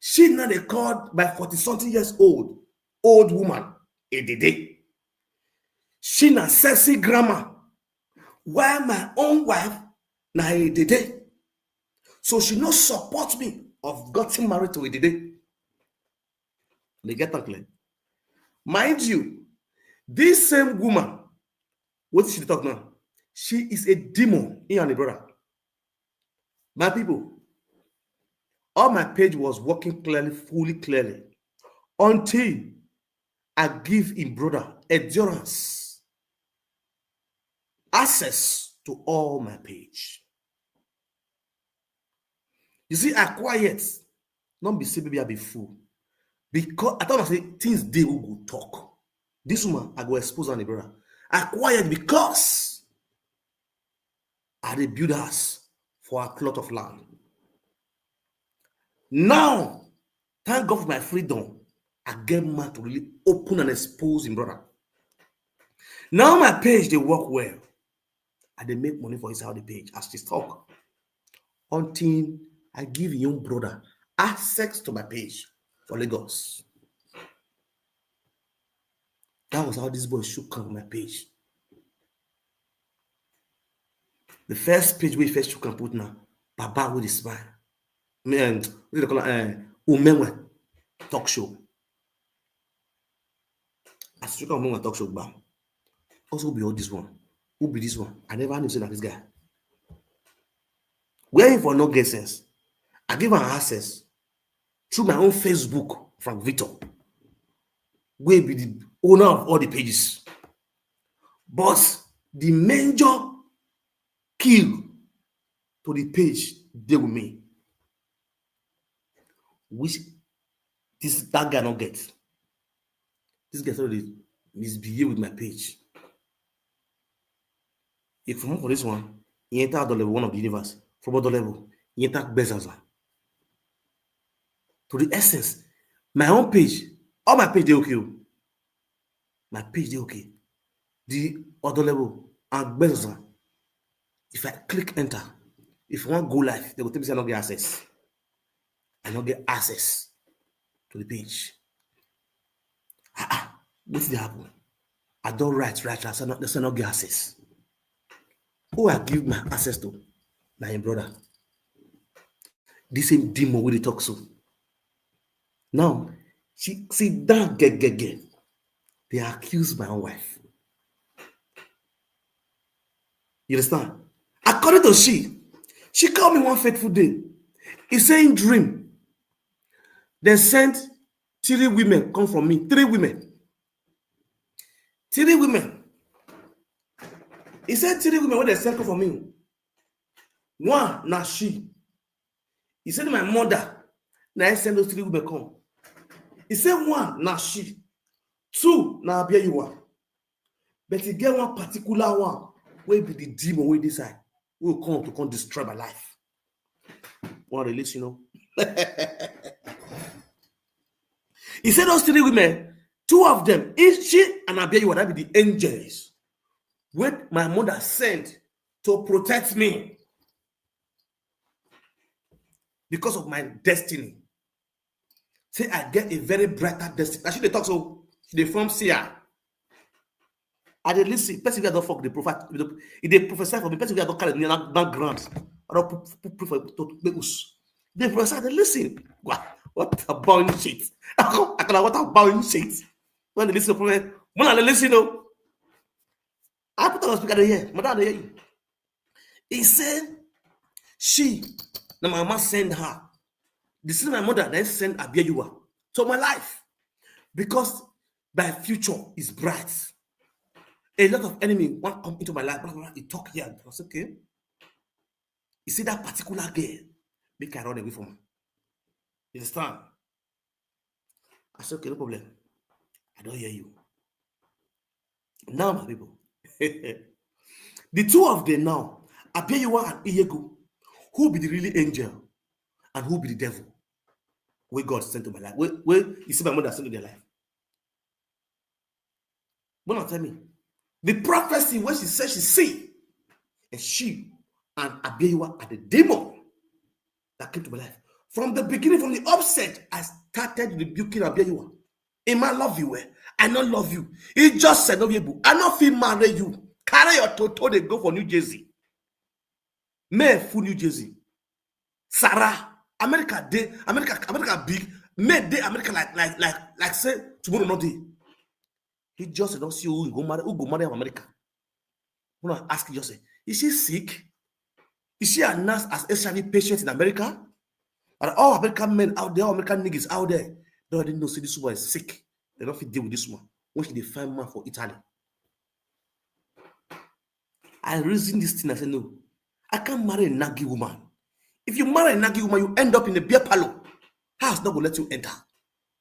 She now dey called by forty something years old, old woman, a dede. She na sexy grandma. While my own wife na a dede. So she no support me of getting married to a dede. They get am clear. Mind you, this same woman, what she dey talk now? She is a demon in and a brother. My people, all my page was working clearly, fully clearly, until I give him brother endurance, access to all my page. You see, I quiet. Not be say maybe I be fool. Because I thought I say things they will go talk. This woman, I go expose on the brother. I quiet because I dey build house for a plot of land. Now, thank God for my freedom. I get man to really open and expose him brother. Now my page they work well. I dey make money for inside the page as she talk. Until I give him brother access to my page for Lagos. That was how this boy shook up my page. The first page we first shook and put now, Baba with a smile. Me and what do they call it? Uh, Umenwe talk show. As you come on talk show, bam. Also be all this one. Who be this one? I never knew say that this guy. Where he for no get sense? I give him access through my own Facebook, Frank Victor, wey be the owner of all the pages. But the major kill to the page dey with me, which this that guy no get. This guy sort of misbehave with my page. If from for this one, he enter the level one of the universe. From the level, he enter Bezaza. To the essence, my own page, all my page they okay o. My page they okay. The other level, Agbenzan. If I click enter, if I want go live, they go tell me say I no get access. I no get access to the page. Ah, ah, wetin dey happen? I don write, write, write, say I no, say I no get access. Who I give my access to? Na him brother. This same demon wey dey talk so. Now, she sit down gegege. They accuse my own wife. You understand? According to she, she called me one fateful day. He say in dream, they sent three women come from me. Three women. Three women. He said three women wey they sent come for me. One na she. He said my mother na him send those three women come. He said one na she. Two na Abiyayiwa. But e get one particular one wey be the demon wey dey inside, wey come to come destroy my life. Wan release, you know. He said those three women, two of them, is she and Abiyayiwa, that be the angels wey my mother sent to protect me because of my destiny. Say I get a very brighter destiny. As she dey talk so, she dey form seer. I dey listen. Person wey I don fuck dey prophet, e dey prophesy for me. Person wey I don carry near that, that ground, I don put, put, put for to make us. Dey prophesy, I dey listen. What, what a bound shit. I call, I call what a bound shit. When they listen to prophet, when I dey listen, no. I put on speaker, I dey hear. Madam, I dey hear you. He say she, na my mama send her. This is my mother that send Abiyayiwa to my life because my future is bright. A lot of enemy wan come into my life. Blah, blah, blah. He talk here. I say, okay. He say that particular girl, make I run away from her. You understand? I say, okay, no problem. I don hear you. Now, my people, the two of them now, Abiyayiwa and Iyego, who be the really angel and who be the devil? Wey God send to my life. Wey, wey you see my mother send to their life. Una tell me. The prophecy wey she say she see, and she and Abiyayiwa are the demon that came to my life. From the beginning, from the upset, I started rebuking Abiyayiwa. Emma love you well. I no love you. He just said, no, Yebu, I no fit marry you. Carry your toto, they go for New Jersey. May full New Jersey. Sarah, America dey, America, America big. May dey America like, like, like, like say tomorrow no dey. He just don't see who go marry, who go marry America. When I ask you, say, is she sick? Is she announced as H I V patient in America? And all American men out there, all American niggas out there, they already know say this woman is sick. They don't fit deal with this woman. When she dey find man for Italy. I reason this thing, I say, no, I can't marry a naggy woman. If you marry a naggy woman, you end up in a beer parlor. House not gonna let you enter.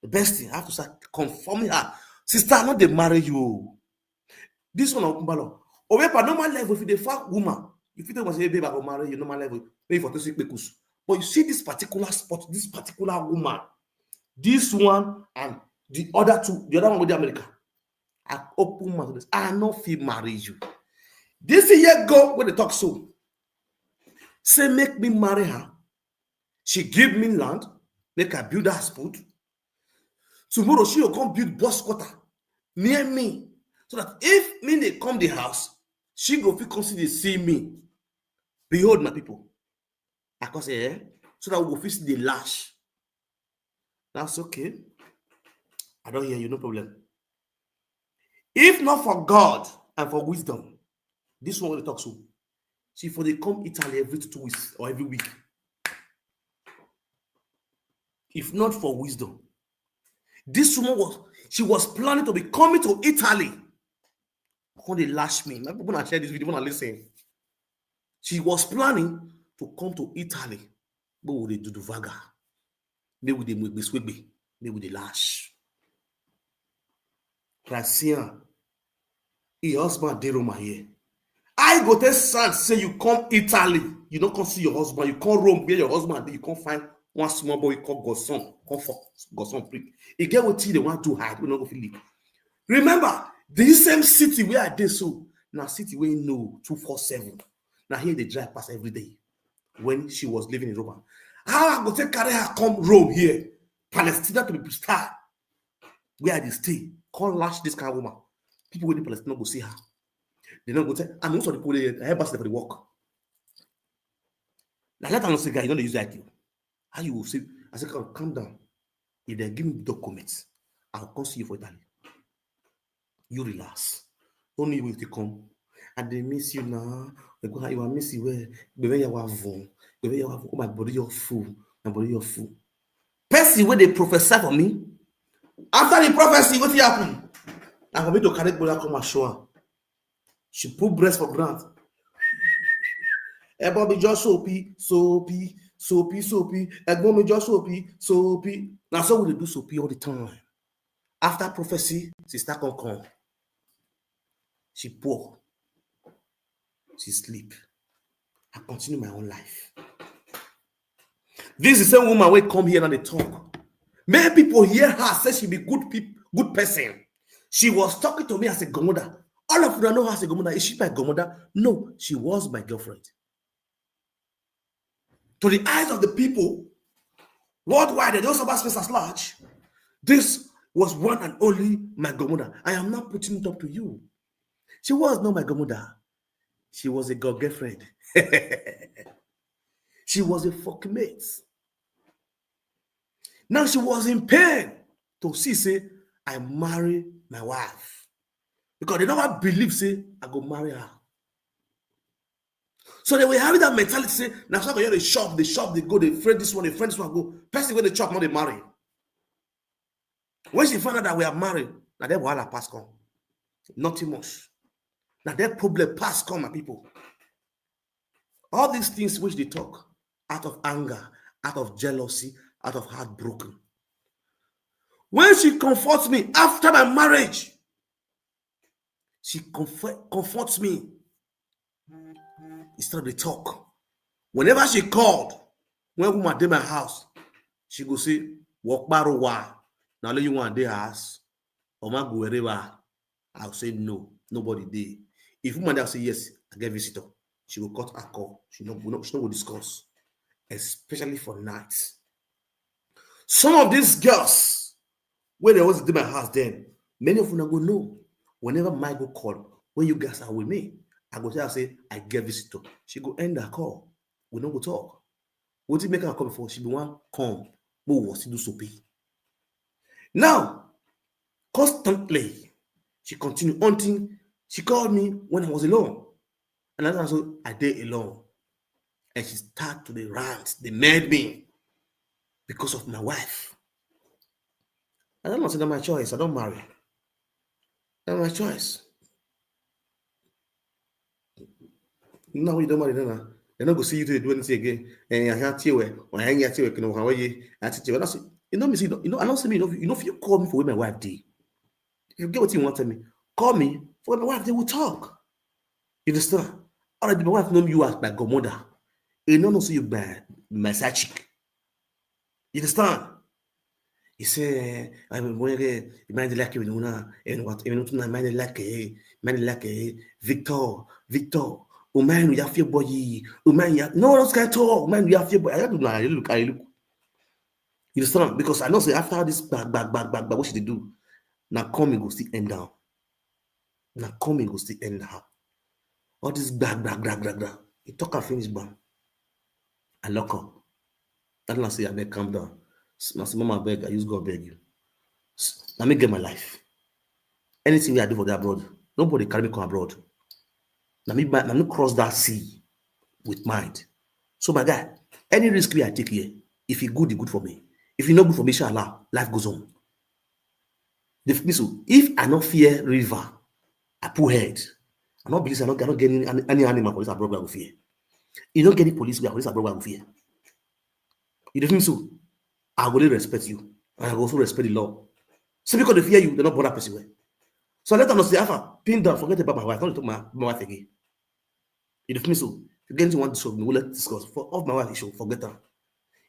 The best thing, I have to start confirming her. Sister, I no dey marry you. This one, Okumbalo. Or if a normal level, if you dey fuck woman, if you tell me say, babe, I go marry you, normal level, pay for to see pekus. But you see this particular spot, this particular woman, this one and the other two, the other one with the America. I open mouth. I no fit marry you. This year go when they talk so. Say make me marry her. She give me land, make I build her spot. Tomorrow she will come build boss quarter near me. So that if me they come the house, she go fit come see they see me. Behold my people. I can say, eh? So that we go fit see the lash. That's okay. I don't hear you, no problem. If not for God and for wisdom, this one will talk so. She for they come Italy every two weeks or every week. If not for wisdom, this woman was, she was planning to be coming to Italy. Come they lash me. My people, I share this video, when I listen. She was planning to come to Italy. But we dey do the vaga. Maybe we dey make this swigby. Maybe we dey lash. Christian, your husband dey Roma here. I go tell sad say you come Italy, you don't come see your husband, you come Rome where your husband dey, you come find one small boy called Godson, come for Godson prick. E get wetin they want to hide, we no go fit leave. Remember, The same city where I dey so, na city wey know two four seven. Na here dey drive pass every day when she was living in Rome. How I go take carry her come Rome here, Palestine to be star where I dey stay, come lash this kind of woman. People wey dey Palestine no go see her. They no go tell, and most of the people dey, her bus dey for the work. Na that time I say, guy, you no dey use I Q. How you go say, I say, calm, calm down. If they give me documents, I'll come see you for Italy. You relax. Only you will come. I dey miss you now. They go, how you are missing where? Baby, you are vun. Baby, you are vun. Oh, my body, you're full. My body, you're full. Person wey dey prophesy for me. After the prophecy, wetin happen? Na for me to carry Bola come and show am. She put breast for ground. Ẹ̀gbọ́n mi jọ sopi, sopi, sopi, sopi. Ẹ̀gbọ́n mi jọ sopi, sopi. Na so we dey do sopi all the time. After prophecy, sister come come. She poor. She sleep. I continue my own life. This is the same woman wey come here and dey talk. Many people hear her say she be good peop-, good person. She was talking to me as a godmother. All of una know her as a godmother. Is she my godmother? No, she was my girlfriend. To the eyes of the people worldwide, they don't suffer space as large. This was one and only my godmother. I am not putting it up to you. She was not my godmother. She was a god girlfriend. She was a fuckmate. Now she was in pain to see say I marry my wife, because they never believe say I go marry her. So they were having that mentality say, now so they shop, they shop, they go, they friend this one, they friend this one, go. Person wey dey chop, no dey marry. When she found out that we are married, na there wahala pass come. Nothing much. Na there problem pass come, my people. All these things which they talk out of anger, out of jealousy, out of heartbroken. When she comforts me after my marriage, she comfort, comforts me instead of the talk. Whenever she called, when woman dey my house, she go say, "Work baro wa, na only you wan dey house, or ma go wherever." I'll say, "No, nobody dey." If woman dey, I'll say, "Yes, I get visitor." She go cut her call. She no, we no, she no go discuss, especially for night. Some of these girls, when they was in my house then, many of them go know. Whenever my go call, when you guys are with me, I go tell her say, "I get visitor." She go end her call. We no go talk. Wetin make her call before? She be one come. Mo was do sopi. Now, constantly, she continued until she called me when I was alone. And that's so I dey alone. And she start to dey rant, dey mad me because of my wife. I don't know, say na my choice. I don't marry. Na my choice. Now you don't marry, then, uh, they no go see you to do anything again. And I can't tell you, or I can't tell you, you know, how are you? I tell you, you know, me see, you know, I don't see me, you know, you know, if you call me for where my wife dey, if you get what you want to tell me, call me for where my wife dey, we talk. You understand? All right, my wife know you as my godmother. You no know say you be my side chick. You understand? He say, "I mean, boy, eh, you mind like you know, and what, you know, tonight, mind like, eh, mind like, eh, Victor, Victor, o mind you have your boy, o mind you have, no, don't scared at all, o mind you have your boy." I don't know, I look, I look. You understand? Because I know say after this back, back, back, back, back, what she dey do? Now come and go still end down. Now come and go still end down. All this back, back, back, back, back. You talk and finish, bam. I lock up. That na say, "Abeg, calm down." S-, I say, "Mama, abeg, I use God beg you. S-, na me get my life. Anything wey I do for the abroad, nobody carry me come abroad. Na me, na me cross that sea with mind. So, my guy, any risk wey I take here, if e good, e good for me. If e no good for me, inshallah, life goes on." They feel me so. If I no fear river, I put head. I no believe say I no, I no get any, any, any animal for this abroad wey I go fear. You no get any police wey I, for this abroad wey I go fear. You dey feel me so? I go dey respect you, and I go also respect the law. So because they fear you, they no bother person well. So I let them know say, "Alpha, pin down, forget about my wife. Don't talk my, my wife again." You dey feel me so? If you get anything you want to discuss with me, we'll let discuss. For of my wife issue, forget her.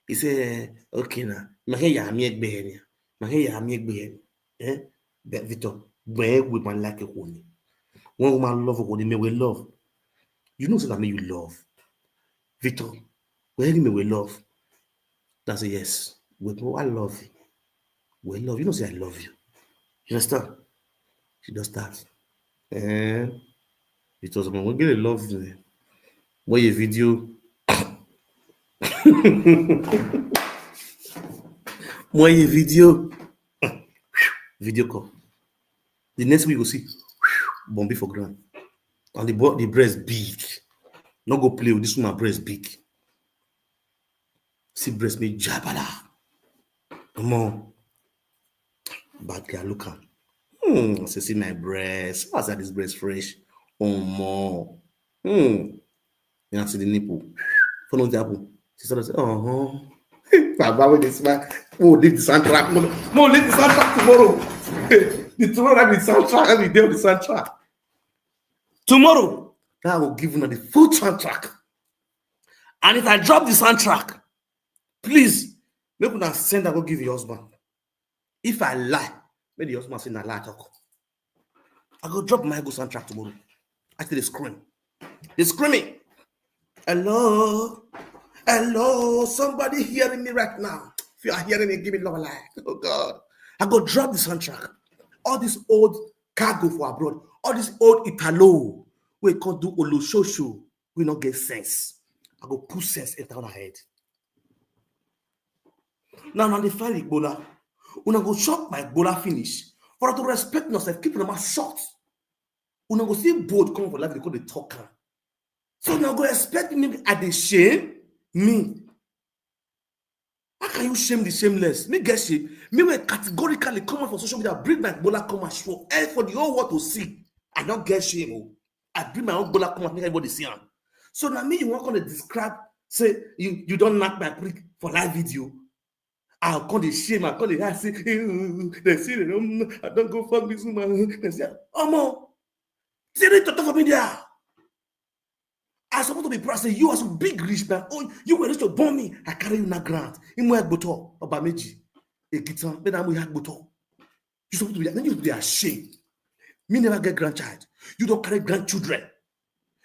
He say, "Okay now. My hair ya mi egbe here. My hair ya mi egbe here." Eh? But Victor, Where woman like a honey. When woman love a honey, me we love. You know say na me you love. Victor, where me we love. That's a yes. We I love you. We love you. Know say I love you. You understand? She just start. Eh? Victor, someone we get a love me. More a video. More a video. Video call. The next week you go see Bombi for ground. And the bo- the breast big. Not go play with this woman breast big. See breast me jabala. Come on. Bad girl, look am. Hmm, I say, see my breast. I said this breast fresh. Oh more. Hmm. You see the nipple. For no apple. She started say, uh-huh. Baba with the smile. Mo leave the soundtrack. Mo, mo leave the soundtrack tomorrow. The tomorrow I be soundtrack. I be there with the soundtrack. Tomorrow, I will give you the full soundtrack. And if I drop the soundtrack, please, make una send I go give your husband. If I lie, make the husband say na lie talk. I go drop my go soundtrack tomorrow. I tell the scream. They screaming. Hello? Hello? Somebody hearing me right now. If you are hearing me, give me love life. Oh God. I go drop the soundtrack. All this old cargo for abroad, all this old Italo, we can do Oloshosho, we not get sense. I go put sense in our head. Now, now they find Igbola. Una go chop my Igbola finish. For to respect yourself, keep your mouth shut. Una go see bold come for life, they call the talker. So now go expect me at the shame me. How can you shame the shameless? Me get shame. Me will categorically come out for social media, bring my Igbola come out for, eh, for the whole world to see. I don't get shame. Oh. I bring my own Igbola come out, make everybody see am. So now me, you want to describe, say you, you don't knock my prick for live video. I come the shame, I come the I say, "Ew, they see the room, I don't go fuck this woman." They say, "Omo, see the toto for media." I supposed to be proud, say, "You as a big rich man, oh, you were rich to born me. I carry you na grant." Imo Agboto, Obameji, Ekitan, then I'm Agboto. You supposed to be, then you be ashamed. Me never get grandchild. You don't carry grandchildren.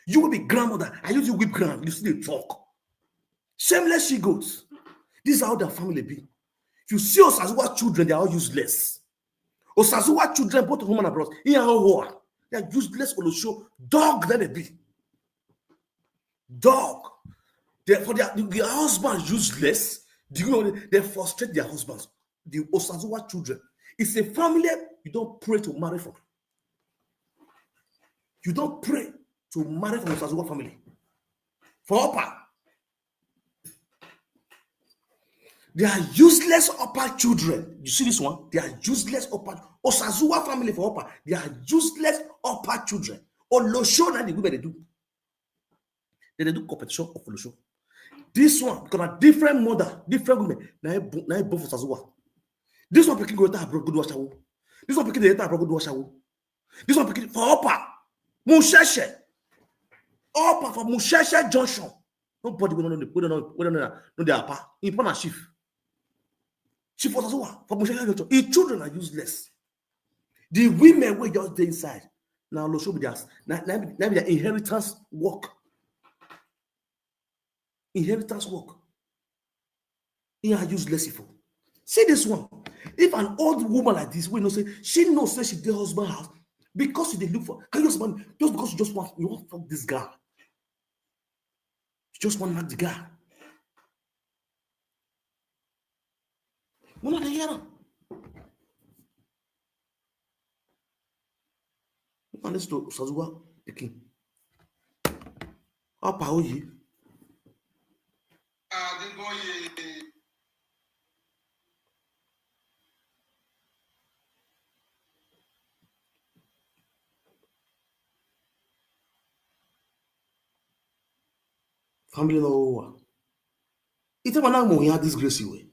You will be grandmother. I use you whip grand. You still talk. Shameless she goes. This is how their family be. If you see Osazuwa children, they are all useless. Osazuwa children, both of woman and bros, in our war, they are useless. Olosho, dog, let it be. Dog. They, for their, their husband useless. Do you know they frustrate their husbands? The Osazuwa children. It's a family you don't pray to marry from. You don't pray to marry from Osazuwa family. For Upper. They are useless Upper children. You see this one? They are useless Upper. Osazuwa family for Upper. They are useless Upper children. Olosho na the women they do. Then they do competition of Olosho. This one, because a different mother, different women. Na e bo- na e born for Osazuwa. This one pikin go enter abroad, go do ashawo. This one pikin dey enter abroad, go do ashawo. This one pikin for Upper, Musheshe. Upper for Musheshe Junction. Nobody will not know the, we don't know, we don't know, know the Upper. In Pona chief. Chief Osazuwa for Musheshe Junction. His children are useless. The women wey just dey inside, now Olosho be their, na, na, na be their inheritance work. Inheritance work. He are useless people. See this one. If an old woman like this, we know say she know say she dey husband house because she dey look for. Can you just man just because you just want you want fuck this guy? You just want to knock the guy. Una dey hear am? Una listen to Osazuwa pikin. Apa Oyi. Adeboye. Family no over. Ite mana mo ya disgrace you.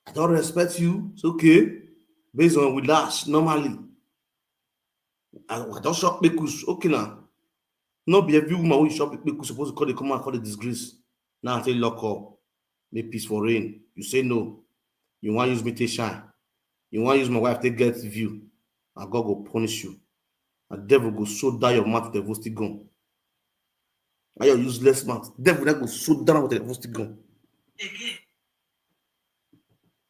I don't respect you. It's okay. Based on we lash normally. I, I don't shop because okay now. No be every woman who shop because supposed to call the come and call the disgrace. Now I say lock up. Make peace for rain. You say no. You want use me to shine. You want use my wife to get view. and God go punish you. And devil go sew down your mouth with a rusty gun. And your useless mouth, devil that go sew down with a rusty gun. Again.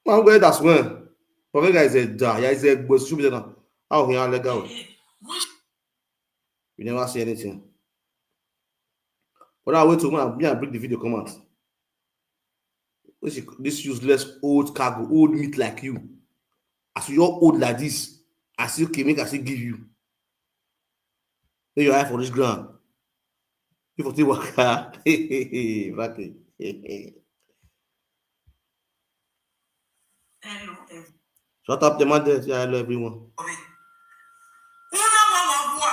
Man, where that's when. But guys, a die. Yeah, it's a boy. Should be there now. How he legal? Again. What? You never see anything. But I wait to when I, me, I bring the video come out. This, this useless old cargo, old meat like you. As you all old like this, I still can make, I still give you. Then your eye for this ground. You for still work. Back it. Hello, everyone. Shut up, the man there. Yeah, hello, everyone. Okay. Una wa wa wa.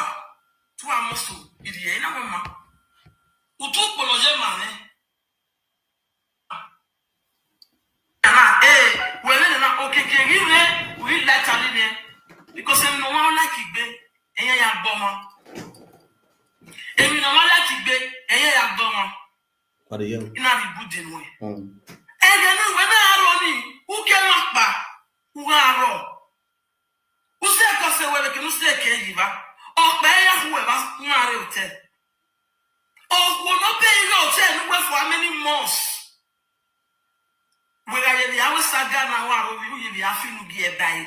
Tu amusu. Idi ya ina mama. Utu polo je mane. Na, eh, wele na okeke ri re, wi la tali ne. Because em no wa like igbe, eye ya gbomo. Em no wa like igbe, eye ya gbomo. What the hell? Ina ri bu de no. Mm. Ege no we na aro ni, u ke wa pa, u ga aro. U se ko se we ke, u se ke yi ba. O pe ya hu we ba, u ma re o te. O wo no pe ire o te nu we for how many months? We ga ye ya we saga na wa ro, we ye ya fi nu gi e dai.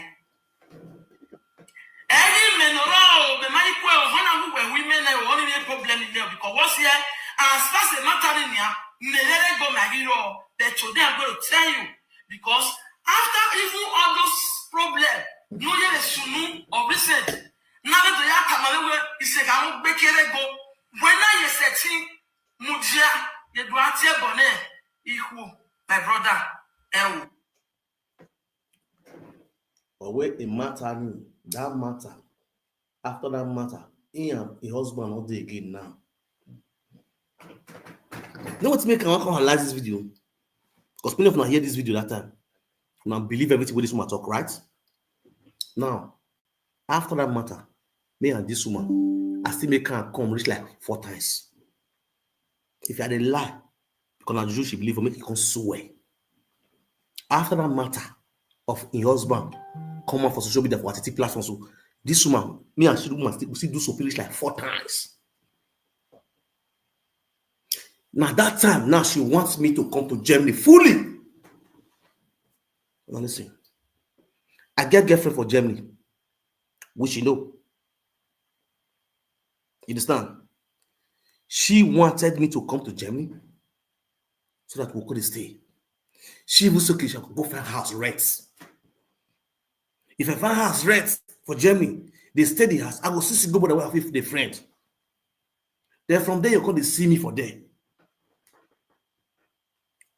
Any men ro, be my equal, o hona who we women, eh, o ni problem in there, because what's here, as far as the matter in here, me here go my hero, but today I'm going to tell you, because after even all those problems, no ye sunu or recent, now that the yaka malewe is a gamu bekere go, when I ye setting, Mudia, ye do atie bone, ihu, my brother, eh. But where a matter, that matter, after that matter, he and a husband not there again now. You know what make I come analyze this video? Because many of you hear this video that time. Now believe everything with this woman talk, right? Now, after that matter, me and this woman, I still make her come reach like four times. If I dey lie, because na juju she believe for, make e come swear. After that matter of im husband come out for social media for her T T platform, so this woman, me and she woman still, we still do so finish like four times. Now that time, now she wants me to come to Germany fully. Now listen, I get girlfriend for Germany, which you know. You understand? She wanted me to come to Germany so that we could stay. She even said, "Okay, she go find house rent." If I find house rent for Germany, they stay the house. I go see, see go, but I have the friend. Then from there, you come to see me for there.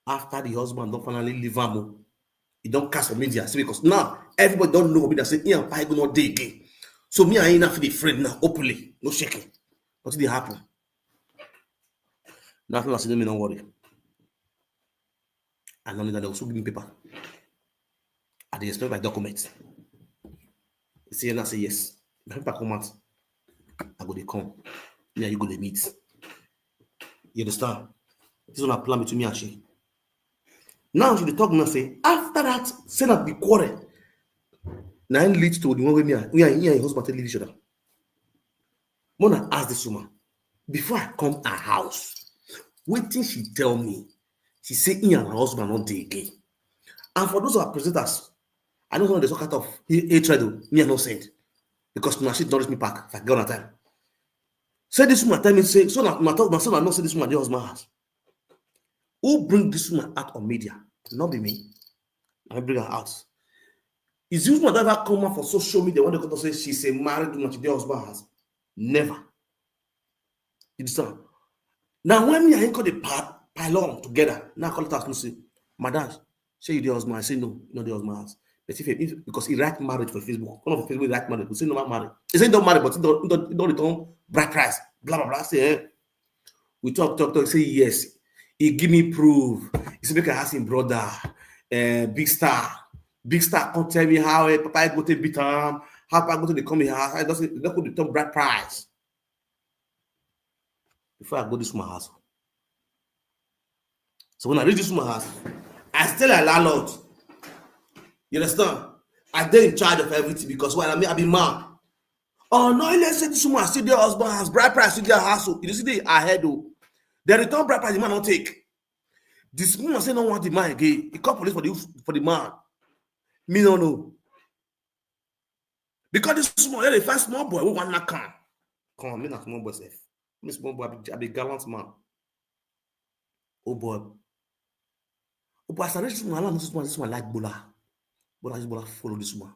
After the husband don't finally leave am, he don't cast for media. See, because now everybody don't know me that say he and Pai go not dey again. So me and him na fit dey friend now openly, no shaking. What did happen? Nothing. I say, "No, me no worry." And only that they also give me paper. I dey expect my document. See, and I say yes. My paper come out. I go dey come. Me and you go dey meet. You understand? This one I plan between me and she. Now she dey talk now say after that, say that the quarrel. Now it leads to the one way me and, me and, me and your husband take leave each other. Mona ask this woman, before I come her house, wetin she tell me? She say he and her husband not dey again. And for those of our presenters, I know some of the sort of hatred o, me I no send because my shit don't reach me back if I get on time. Say this woman tell me say, so na, na talk, na so na know say this woman dey husband house. Who bring this woman out on media? Not be me. I bring her out. Is this woman that ever come out for social media when they come to say she's a married woman, she dey husband house? Never. You understand? Now when me and him call the pa-, pile on together, now I call it out and say, "Madam, say you dey husband?" I say, "No, you not dey husband house." But if, if, because he write marriage for Facebook, one of the Facebook he write marriage, we say no man marry. He say he don't marry, but he don't, he don't, he don't return bride price. Blah blah blah. I say, eh. We talk, talk, talk. He say yes. He give me proof. He say make I ask him brother, eh, Big Star. Big Star come tell me how, eh, Papa go to beat am, how Papa go to the come here, how he doesn't, he don't go to turn bride price. Before I go this woman house. So when I reach this woman house, I tell her landlord. You understand? I dey in charge of everything because why? I mean, I be man. Oh no, let's say this woman still dey husband house, bride price still dey house. Oh, you see the ahead, oh. They return bride price, the man don't take. This woman say no want the man again. He call police for the for the man. Me no know. Because this woman, they find small boy who want to come. Come, me not small boy safe. Me small boy, I be, I be gallant man. Oh boy. Oh boy, as I reach this one, I know this one, this one like Bola. Bola, this Bola follow this one.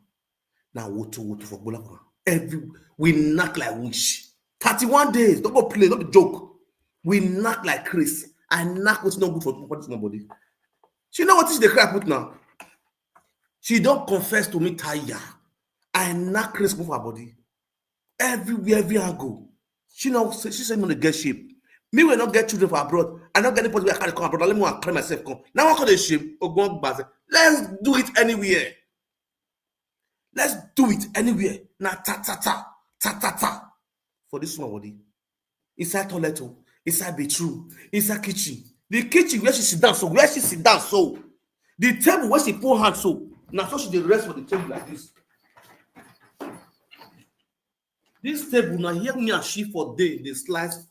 Now, what to, what to for Bola for? Every, we knock like witch. Thirty-one days, don't go play, not a joke. We knock like Chris. I knock what's not good for, for this nobody. She know what is the crap put now. She don't confess to me, Taya. I knock Chris move her body. Everywhere, every angle. She know she said me to get shape. Me will not get children for abroad. I not get anybody where I can't come abroad. Let me carry myself come. Now I call the shape. Ogbon Gbaze. Let's do it anywhere. Let's do it anywhere. Now ta ta ta ta ta ta for this one body. Inside toilet, oh, inside bedroom, inside kitchen. The kitchen where she sit down, so where she sit down, so the table where she put hand, so now so she dey rest for the table like this. This table now here me and she for day, they slice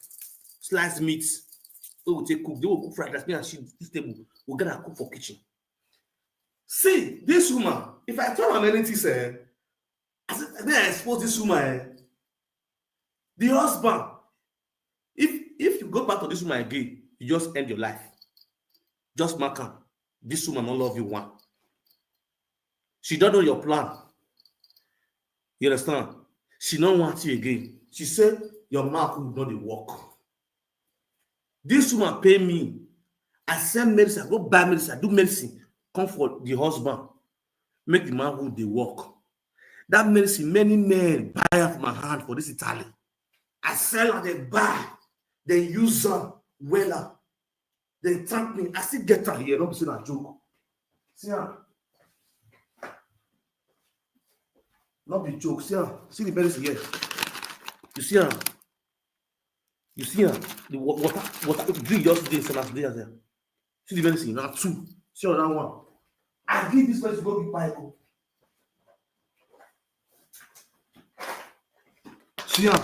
slice meat. So we take cook, they will cook fried rice. Me and she this table, we gonna cook for kitchen. See this woman. If I tell her anything, say, I said, then I expose this woman. Eh? The husband, if if you go back to this woman again, you just end your life. Just mark am. This woman don't love you one. She don't know your plan. You understand? She don't want you again. She said your mouth will not dey work. This woman pay me. I send medicine, I go buy medicine, I do medicine, come for the husband, make the manhood dey work. That medicine, many men buy am for my hand for this Italy. I sell am, they buy, they use am wella. They thank me. I still get am here, no be say na joke. See am. No be joke. See am. See the medicine here. You see am. You see am. The wa- water, water, drink just dey, so that's there. See the medicine. Now two. See another one. I give this person go be Bible. See am.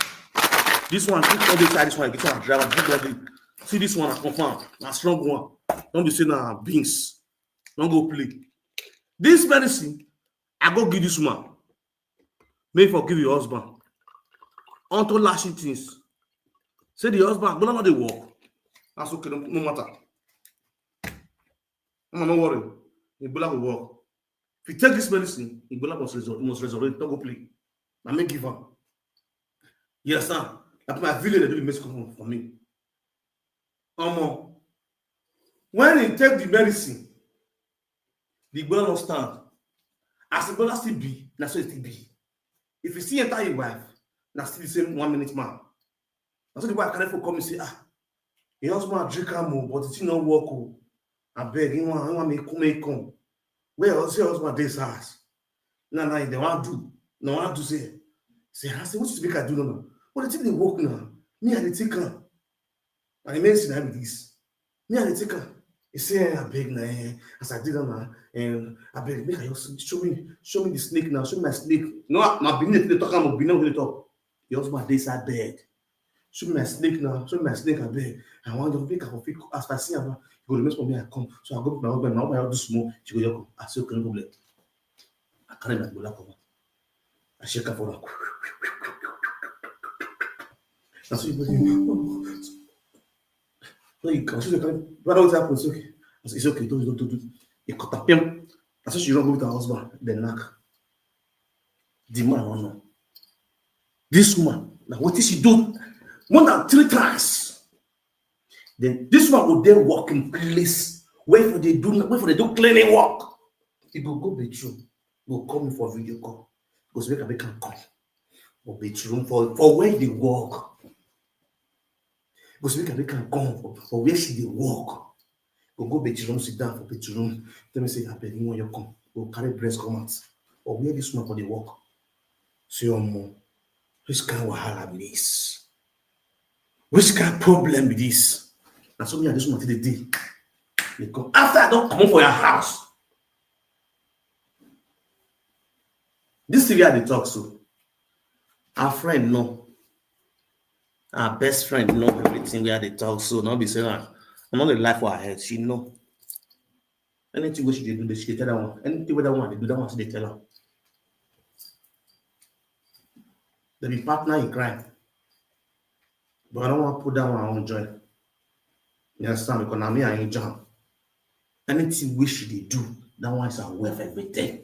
This one, keep all this side, this one, this one, drive am, keep all the. See this one, I confirm. Na strong one. Don't be say na beans. Don't go play. This medicine, I go give this woman. May forgive your husband. Unto lashing things. Say the husband, but not the work. That's okay, no, no matter. No, no worry. Ebola will work. If you take this medicine, Ebola must resurrect, must resurrect. Don't go play. Now make give up. Yes, sir. Like my village, they do the medicine for, for me. Omo, when he take the medicine, the Ebola no stand. As the Ebola still be, na so it still be. If you see enter your wife, na still the same one minute man. Na so the wife carry for come and say, ah, your husband drink am o, but the thing no work o. Abeg, he wan, he wan make come, make come. Where your say husband dey house? Now, now they want do, no want do say, say, I say, what you make I do now? But the thing dey work now. Me I dey take am. And the medicine I be this. Me I dey take am. He say, eh, abeg na, eh, as I did am na, eh, abeg make I just show me, show me the snake now, show me my snake. No, my Benin dey talk am, Benin dey talk. Your husband dey inside bed. Show me my snake now, show me my snake abeg. I wan just make I for fit as I see am, you go remain for me I come. So I go put my husband, my husband do small, she go just come. I say okay, no problem. I carry my Ebola comot. I shake am for am. Na so you go dey. No, you can. Brother, what happen? It's okay. It's okay. Don't, don't, don't, don't. You cut up him. Na so she run go with her husband. Then knock. The man no know. This woman, now what did she do? More than three times. Then this one go dey working place. Where for they do, where for they do cleaning work? He go go bedroom, go call me for video call. Go say make I make am come for bedroom for, for where they work. Go say make I make am come for, for where she dey work. Go go bedroom, sit down for bedroom. Tell me say abeg, you want your come. Go carry breast come out. Or where this woman for dey work? Say omo, which kind wahala be this? Which kind problem be this? Na so me and this woman take dey dey. They come. After I don comot for your house, This thing wey I dey talk so, our friend know. Our best friend know everything wey I dey talk so. No be say na, I no dey lie for her head. She know. Anything wey she dey do, she dey tell that one. Anything wey that one dey do, that one she dey tell am. They be partner in crime. But I don't want to put that one on joy. You understand? Because na me and him jam. Anything wey she dey do, that one is her worth everything.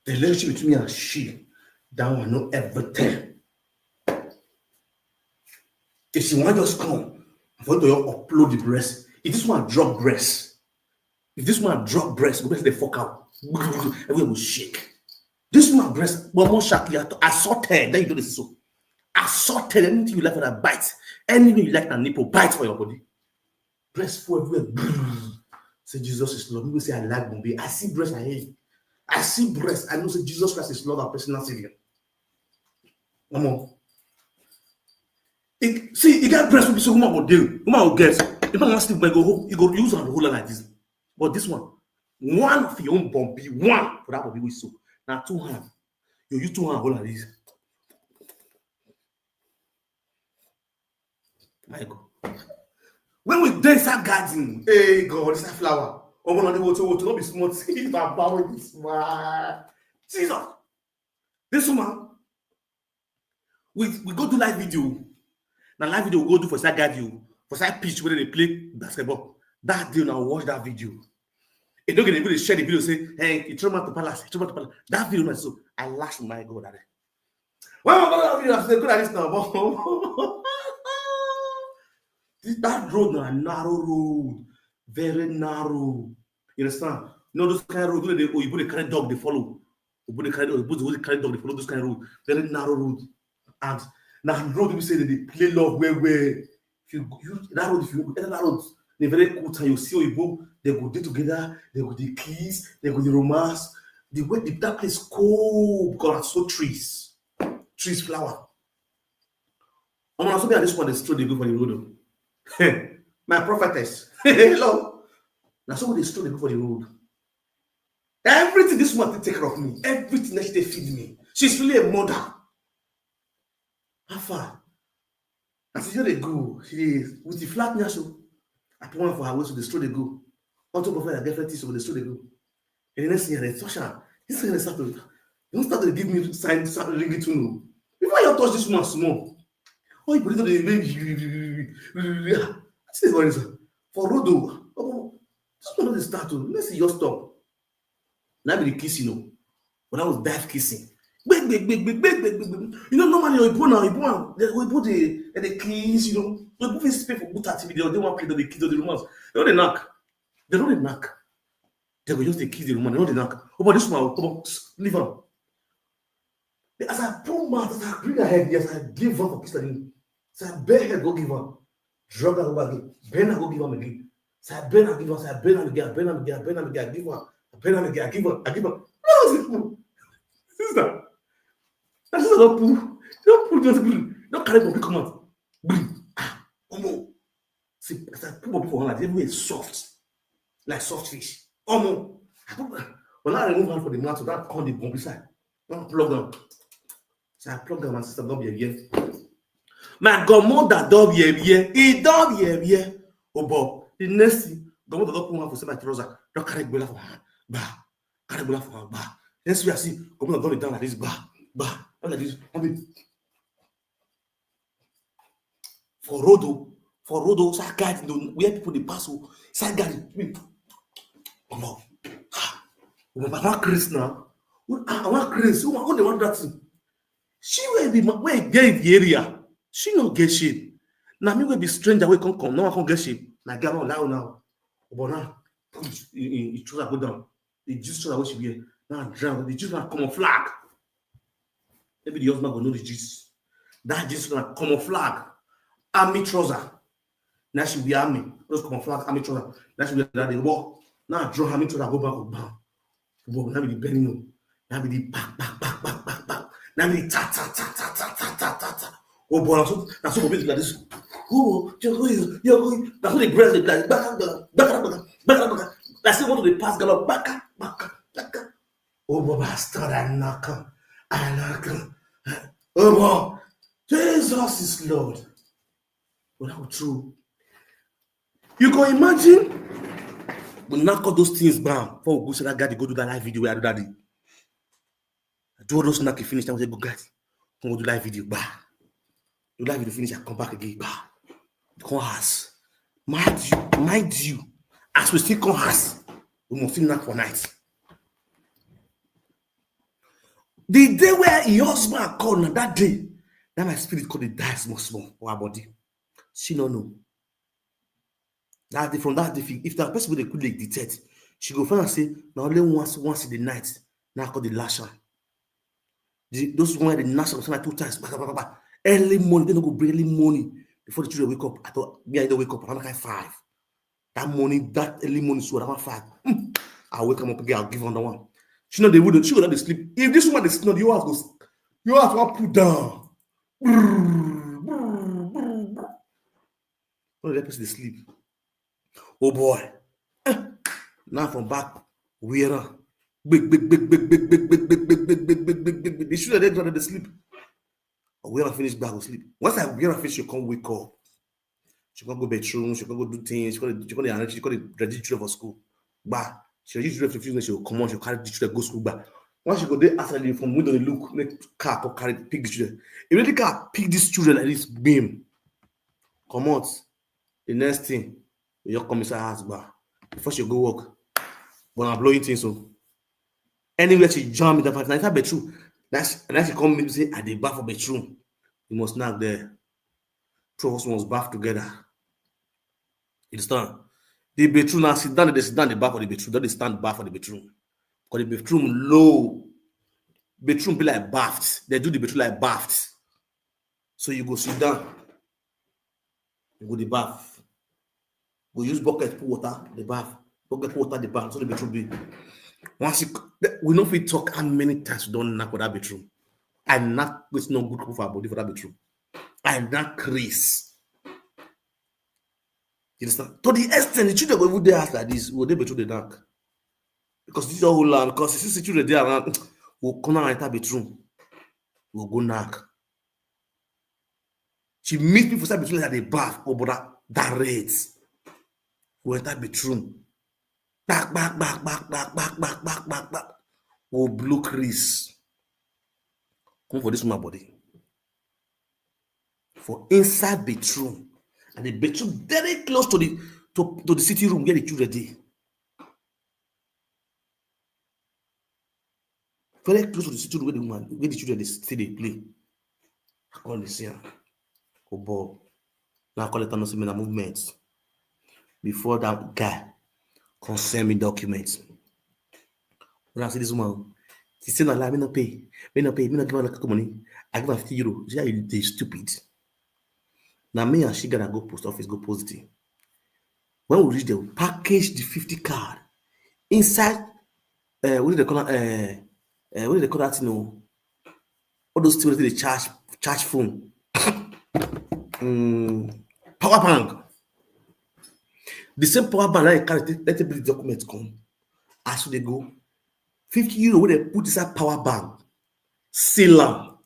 The relationship between me and she, that one know everything. If she wan just come, for to just upload the breast. If this one drop breast, if this one drop breast, go breast dey fuck out. Everywhere go shake. This one breast, but more sharply, I saw ten, then you do this so. I saw ten, anything you like for that bite. Anything you like na nipple, bite for your body. Breast full everywhere. Say Jesus is Lord. People say I like Bumbi. I see breast, I hear. I see breast. I know say Jesus Christ is Lord and personal Savior. Come on. It, see, you get breast, so woman go deal. Woman go get. If I want sleep, I go, you go use and hold her like this. But this one, one of your own Bumbi, one for that Bumbi with so. Now two hand. You use two hand hold like this. My God. When we dey inside garden, hey God, this flower. Omo na the water, water, no be small thing. Baba, wey be small. Jesus. This woman, we, we go do live video. Na live video we go do for side garden, for side pitch where they play basketball. That day, now watch that video. E no get people dey share the video, say, "Hey, you throw man to palace, you throw man to palace." That video na so I laugh, my God, that day. Well, my brother, I say, good at this now. This, that road na narrow road, very narrow. You understand? You know those kind of road wey dey, oyibo dey carry dog dey follow. Oyibo dey carry, oyibo dey carry dog dey follow those kind of road, very narrow road. And na road we say they dey play love well well. If you, you that road, if you enter that road, in a very cool time, you see oyibo, they go dey together, they go dey kiss, they go dey romance. The way the, that place cool because I saw trees, trees, flower. Omo, na so me and this one dey stroll dey go for the road o. My prophetess, hello. Na so we dey stroll dey go for the road. Everything this woman take care of me. Everything that she take feed me. She's really a mother. How far? As she dey go, she dey with the flat nyash o. I put one for her waist, so dey stroll dey go. On top of her, I get things, so dey stroll dey go. And the next thing, I dey touch her. This thing dey start to, you start to give me sign, sign ringing tone o. Before you touch this woman small, oh, you believe the baby. I say, what is that? For road o. Oh, this one no dey start o. Let's see your stop. Now be the kissing o. But that was dive kissing. Big, big, big, big, big, big, big, big. You know, normally, you put now, you put now, they, we put the, and they kiss, you know. You put this people put activity, they want play, they kiss, they romance. They don't knock. They don't knock. They go just dey kiss the woman, they don't knock. Oh, but this one, oh, but leave her. As I pull mouth, as I bring her head, yes, I give her for kiss, like, so I bend head, go give her. Drag her over again. Bend her, go give her again. So I bend her, give her. So I bend her again. I bend her again. I bend her again. I give her. I bend her again. I give her. I give her. No, sister. My sister don't pull. Don't pull. Just pull. Don't carry body come out. Bring. Ah, omo. See, as I put body for her, like, everywhere is soft. Like soft fish. Omo. I put, when I remove hand for the mouth, so that come the bump inside. Don't plug am. So I plug am, my sister, don't be here. My godmother don be here. He don be here. Oh, but the next thing, godmother don put one for say my trouser. Don carry gbela for hand. Bah. Carry gbela for hand. Bah. Next way I see, godmother don dey down like this. Bah. Bah. Down like this. I mean, for road o, for road o, side garden o, where people dey pass o, side garden. Wait. Omo. Ah, omo, I wan craze now. I wan craze. Who wan, who dey want that thing? She wey be ma-, wey dey the area, she no get shame. Na me wey be stranger wey come come, no one come get shame. Na girl no allow now. But now, push, he, he, he trouser go down. The jeans trouser wey she wear, now drown. The jeans na camouflage. Maybe the husband go know the jeans. That jeans na camouflage. Army trouser. Now she wear army. Those camouflage army trouser. Now she wear that day. Walk. Now draw army trouser, go back, go back. But now be the bending o. Now be the back, back, back, back, back, back. Now be the ta, ta, ta. Oh, boy, na so, na so go be like this. Oh, you're going, you're going. Na so the breast dey like, back, back, back, back, back, back, back. Like say want to dey pass gallop, back, back, back. Oh, Baba, start and knock am. I knock am. Oh, boy. Jesus is Lord. Well, how true. You go imagine. We knock all those things down. Before we go say that guy, go do that live video where I do that day. I do all those knock, finish. I say, "Go, guys, come go do live video." Bah. Do live video finish, I come back again. Bah. Come house. Mind you, mind you, as we still come house, we must still knock for night. The day where your husband called, na that day, that my spirit called the die small, small for her body. She no know. That day, from that day, if, if that person will quickly detect, she go find out say, "Na only once, once in the night, now call the lash am." The, those one, the lash am, like two times, bah, bah, bah, bah. Early morning, they no go bring early morning before the children wake up. I thought, me, I don't wake up around like five. That morning, that early morning, so around five. Hmm. I wake am up again, I'll give another one. She know they wouldn't, she go not dey sleep. If this woman dey sleep, your house go, your house will put down. Brrr, brrr, brrr, brrr. When the person dey sleep, oh boy. Eh, now from back, wear am. Big, big, big, big, big, big, big, big, big, big, big, big, big, big. The children dey ground, dey sleep. Wear am finish, back go sleep. Once I wear am finish, she come wake up. She come go bedroom, she come go do things, she come, she come dey arrange, she come dey ready children for school. Bah, she ready children for finish, she go comot, she carry the children go school, bah. Once she go dey outside, from window dey look, make car come carry, pick the children. If the car pick these children like this, beam, comot. The next thing, you just come inside house, bah. Before she go work, but I'm blowing things, so anywhere she jam in the fight, na inside bedroom. That's, and then she come meet me say, "I dey baff for bedroom." You must knock there. Two of us must baff together. You understand? The bedroom now, sit down, they sit down, they baff for the bedroom. Don't they stand baff for the bedroom? Because the bedroom low. Bedroom be like bath. They do the bedroom like bath. So you go sit down. You go the bath. Go use bucket, put water, the bath. Bucket, put water, the bath. So the bedroom be. Once you, we no fit talk how many times we don knock for that bedroom. I knock with no good for our body for that bedroom. I knock craze. You understand? To the extent the children go even dey house like this, go dey bedroom dey knock. Because this is all land, because you see children dey around, we'll come and enter bedroom. We'll go knock. She meet people inside bedroom like they bath, oh, but that, that red. We enter bedroom. Back, back, back, back, back, back, back, back, back, back. We'll blow craze. Come for this woman body. For inside bedroom. And the bedroom very close to the, to, to the sitting room where the children dey. Very close to the sitting room where the woman, where the children dey still dey play. I call the see am. Oh boy. Now I call it an movement. Before that guy come send me documents. When I see this woman, she say, "Na lie, me no pay. Me no pay. Me no give her no money. I give her fifty euro." She say, "You dey stupid." Now me and she gonna go post office, go post it. When we reach there, we package the fifty card inside, uh, what do they call it? Uh, uh, what do they call that? You know, all those things they charge, charge phone. Mm, power bank. The same power bank that you carry, let, let the document come. As they go, fifty euro wey they put inside power bank, seal am.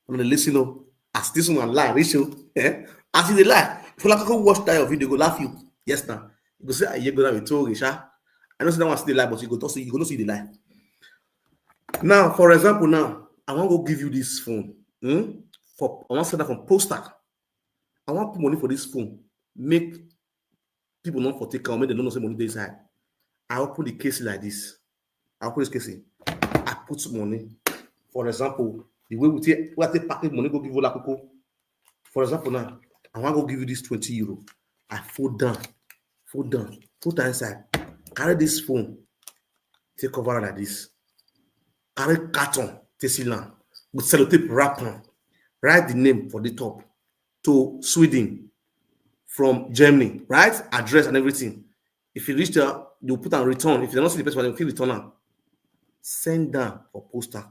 Una dey listen o. As this one lie, reach you. Eh? As you dey lie, if you like, go watch that your video, go laugh you. Yes, now. You go say, "Ah, you go down with Toge, sha." I know say that one still dey lie, but you go talk say, you go know say you dey lie. Now, for example, now, I wan go give you this phone. Hmm? For, I wan send that from poster. I wan put money for this phone. Make people not for take am, make dem no know say money dey inside. I open the case like this. I open this case. I put money. For example, the way we take, we take package money, go give Olakoko. For example, now, I wan go give you this twenty euro. I fold down, fold down, put am inside. Carry this phone, take cover am like this. Carry carton, take seal am. With sellotape, wrap am. Write the name for the top. To Sweden from Germany, right? Address and everything. If you reach there, you put am return. If you don't see the person, you fit return am. Send am for poster.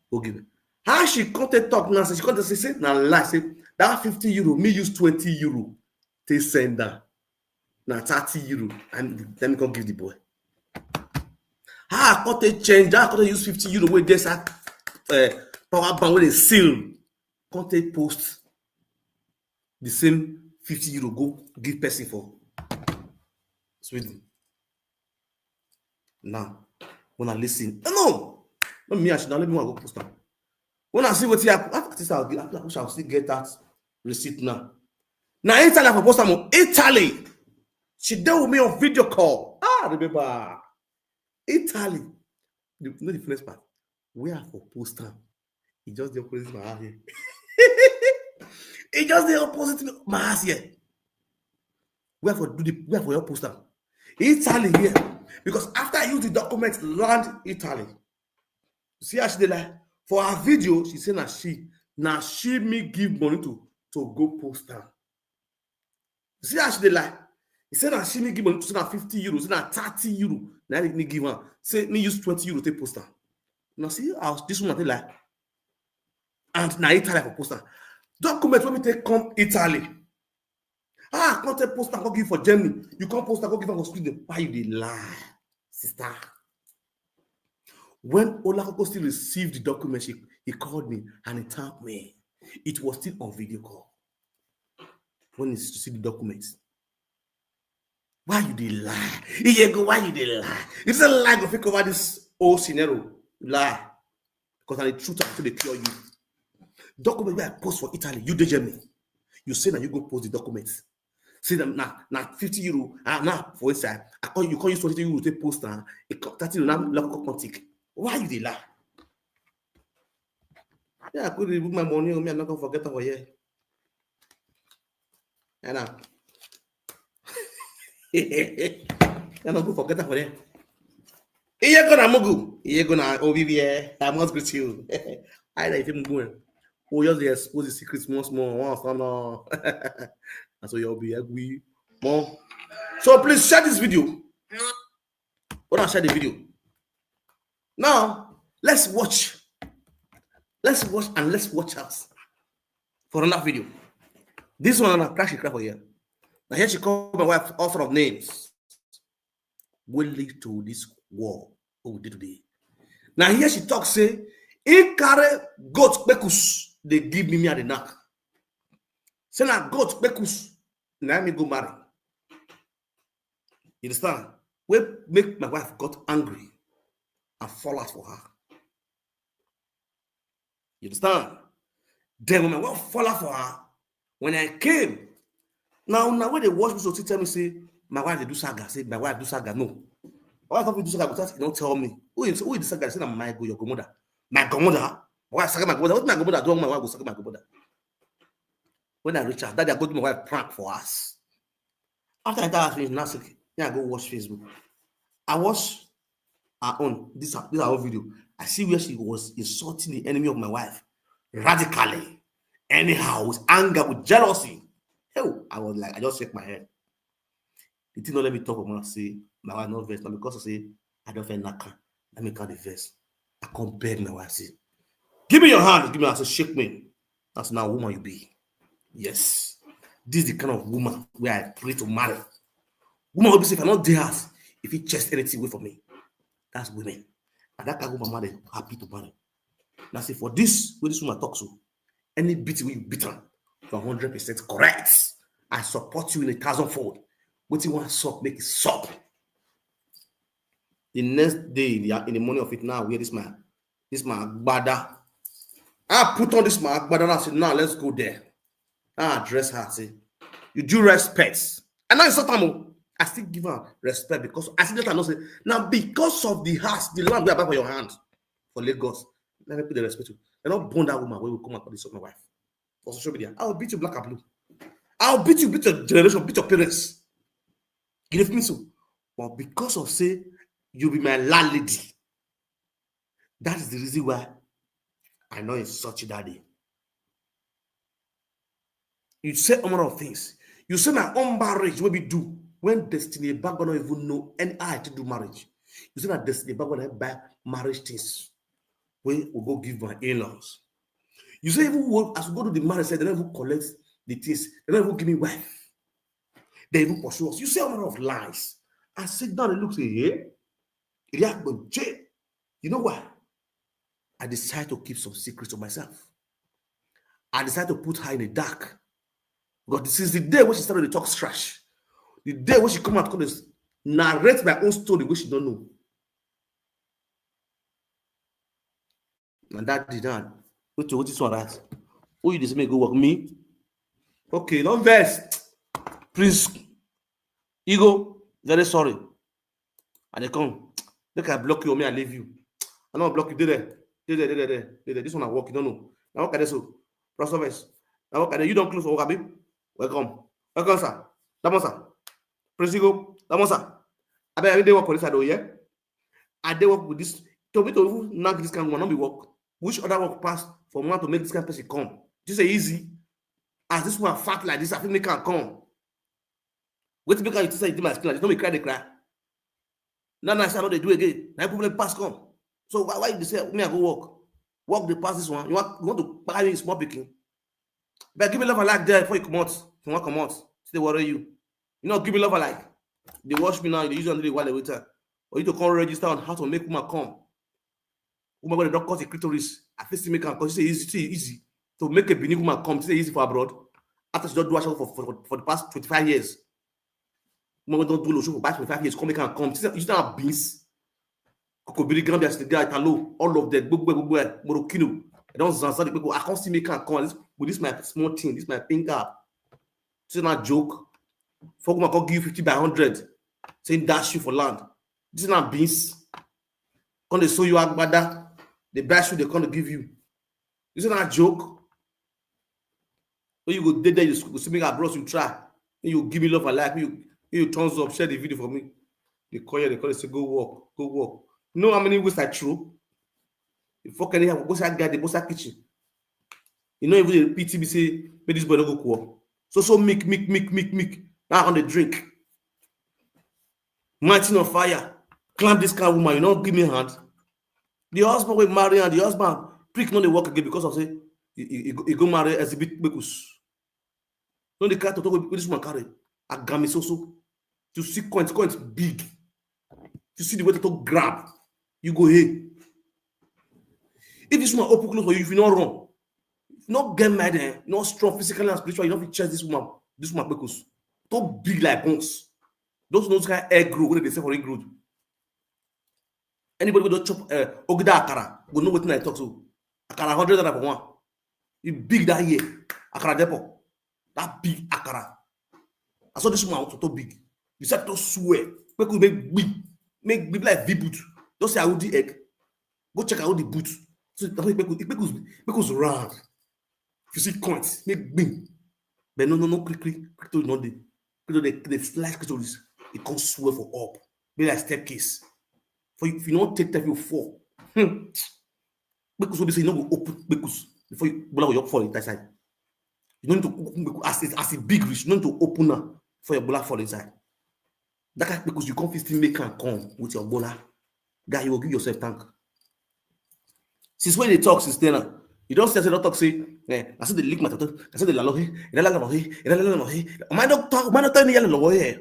Go give it. How she come take talk now? Say she come take say, say, "Na lie, say that fifty euro, me use twenty euro, take send am. Na thirty euro, and let me come give the boy." How I come take change? How I come take use fifty euro wey dey inside, eh, power bank wey dey seal? Come take post the same fifty euro go give person for Sweden. Now, una listen. No, no, not me. I should not let me go post am. Una see wetin I, I, I, I, I wish I still get that receipt now. Now, Italy, I for post am o. Italy. She dey with me on video call. Ah, remember. Italy. You know the funniest part? Where I for post am? E just dey opposite my house here. E just dey opposite me, my house here. Where I for do the, where I for your post am? Italy here. Because after I use the document, land Italy. See how she dey lie? For her video, she say na she, na she me give money to, to go post am. See how she dey lie? He say na she me give money to, say na fifty euro, say na thirty euro. Na me give am. Say me use twenty euro take post am. Now see how this woman dey lie. And na Italy for post am. Document wey me take come Italy. Ah, come take post am, come give for Germany. You come post am, come give am for Sweden. Why you dey lie, sister? When Olakoko still received the document, she, he called me and he thanked me. It was still on video call. When he see the document. Why you dey lie? Iyego, why you dey lie? If say lie go fit cover this whole scenario, lie. Because na the truth I fit dey tell you. Document wey I post for Italy, you dey Germany. You say na you go post the document. Say na, na, na fifty euro, ah, na for inside. I call you, call you twenty euro take post am. E come thirty euro, na local come take. Why you dey lie? Yeah, I could remove my money, me, I no go forget am for here. And now, I no go forget am for there. Iye go na mugu, iye go na O B B A. I must greet you. I like him going. Oh, just dey expose the secrets once more. Once more, no. And so you'll be agree more. So please share this video. When I share the video. Now, let's watch. Let's watch and let's watch out for another video. This one, na crash, crash for here. Now here she call my wife all sort of names. Will lead to this war wey we dey today. Now here she talk say, he carry goat kpekus, they give me, me at the knack. Say na goat kpekus, na me go marry. You understand? Wey make my wife got angry and fall out for her. You understand? Then when my wife fall out for her, when I came, now, now when they watch me, so she tell me, say, my wife, they do saga, say, my wife do saga, no. My wife don't do saga, but she don't tell me. Who is, who is the saga? Say, na my go, your grandmother. My grandmother? My wife saga my grandmother. What my grandmother do? My wife go saga my grandmother. When I reach out, daddy, I go do my wife prank for us. After I tell her finish, now, okay, then I go watch Facebook. I watch her own, this, this her own video. I see where she was insulting the enemy of my wife radically, anyhow, with anger, with jealousy. Hell, I was like, I just shake my head. The thing don't let me talk about say, my wife no vex, but because I say, I don't feel knack, let me call the verse. I come beg my wife, say, give me your hand, give me, I say, shake me. That's now woman you be. Yes. This is the kind of woman where I pray to marry. Woman will be say, if I not dey house, if he chest anything away for me. That's women. And that kind of woman, they happy to marry. Now say, for this, when this woman talks, so any beat wey you beat am, you're hundred percent correct. I support you in a thousand fold. Wetin wan sup, make it sup. The next day in the, in the morning of it, now I wear this my, this my agbada. I put on this my agbada and I say, now let's go there. I address her, say, you do respect. And now it's not am o. I still give her respect because I still let her know say, now because of the house, the land wey I buy for your hand for Lagos, let me put the respect to. They not born that woman wey will come and call this my wife for social media. I will beat you black and blue. I'll beat you, beat your generation, beat your parents. You dey feel me so? But because of say you be my landlady, that is the reason why I no insult you that day. You say a lot of things. You say my own marriage wey we do when Destiny Ebango no even know any how to do marriage. You say that Destiny Ebango na buy marriage things wey we go give my in-laws. You say even wo-, as we go to the marriage, say they no even collect the things. They no even give me wife. They even pursue us. You say a lot of lies. I sit down and look, say, yeah. Iri Agbon J. You know why? I decide to keep some secrets to myself. I decide to put her in the dark. Because this is the day when she started to talk trash. The day when she come out, come dey narrate my own story, which she don't know. And that did that. Wait, wait, this one, right? Who you this make go work? Me? Okay, don't vex. Prince Ego, very sorry. And they come. They can block you or me, I leave you. I don't block you. Dey there. Dey there, dey there, dey there, dey there. This one I work, you don't know. Now what can I so? Prosovers. Now what can I? You don't close for work, abi? Welcome. Welcome, sir. That one, sir. Prince Ego. That one, sir. I bet I dey work for this side, oh, yeah? I dey work with this. To me, to even knock this kind of woman, not be work. Which other work pass for woman to make this kind of person come? This is easy. As this one fat like this, I think they can come. Wetin make you say you do my skin like this? No be cry, dey cry. Now, now, I no dey do again. Na problem pass come. So why, why you dey say me I go work? Work dey pass this one. You want, you want to buy me small pikin? But give me love and like there before you come out. If you want come out, still worry you. You know, give me love and like. They watch me now. They use under the while later. Or you to come register on how to make woman come. Woman when they don't cut the clitoris, I fit still make am, 'cause she say easy, say easy to make a Benin woman come. She say easy for abroad. After she don't do her for, for, for the past twenty-five years. Woman wey don do Olosho for past twenty-five years, come make am come. You see that beans? Kokobiri, Gambia, Senegal, Italo, all of them, gbogbo, gbogbo, Morocco. I don't zanza the people. I can't see me can come. This, with this my small thing, this my finger. This is not joke. For woman come give you fifty by hundred, saying dash you for land. This is not beans. Come they show you agbada. They bash you, they come to give you. This is not joke. When you go dey there, you go see me, I bros, you try. When you give me love and like, you, you thumbs up, share the video for me. They call you, they call you, say, "Go work, go work." You know how many ways I throw? You fuck anyhow, go side guy, they go side kitchen. You know, even the P T B say, "Make this boy no go work." So, so, make, make, make, make, make. Now on the drink. Mountain of fire. Climb this kind of woman, you don't give me hand. The husband will marry and the husband prick no dey work again because of say he, he, he go- he go marry exhibit kpekus. No dey carry toto wey this woman carry. Agami so so. To see coins, coins big. To see the way toto grab, you go hey. If this woman open close for you, if you not run, if you not get mad, eh, not strong physically and spiritually, you don't fit chase this woman. This woman kpekus. Too big like bones. Those those kind of egg roll wey they sell for egg roll. Anybody wey don chop uh, ogida akara go know wetin I talk so. Akara hundred naira for one. E big that year. Akara depo. That big akara. I saw this woman to big. You said to swear. Make we make big. Make big like V boot. Don't say I would the egg. Go check out the boot. So I think make we make we make we round. If you see coins, make big. But no, no, no, quick, quick, quick to not the. Quick to the, the slice quick to this. It can't swear for up. Be like staircase. For if you don't take time, you fall. Hmm. Because we say you no go open because before you blow your fall inside. You don't need to open because as it, as it big reach, you don't need to open now for your blow fall inside. That kind because you can't fit still make am come with your bola. Guy, you will give yourself tank. Since when they talk since then, ah, you don't say, say, don't talk, say, eh, I said the lick my tattoo, I said the lalo, eh, la, la, la, eh, la, la, la, eh. Am I not talk? Am I not telling you, lalo, eh?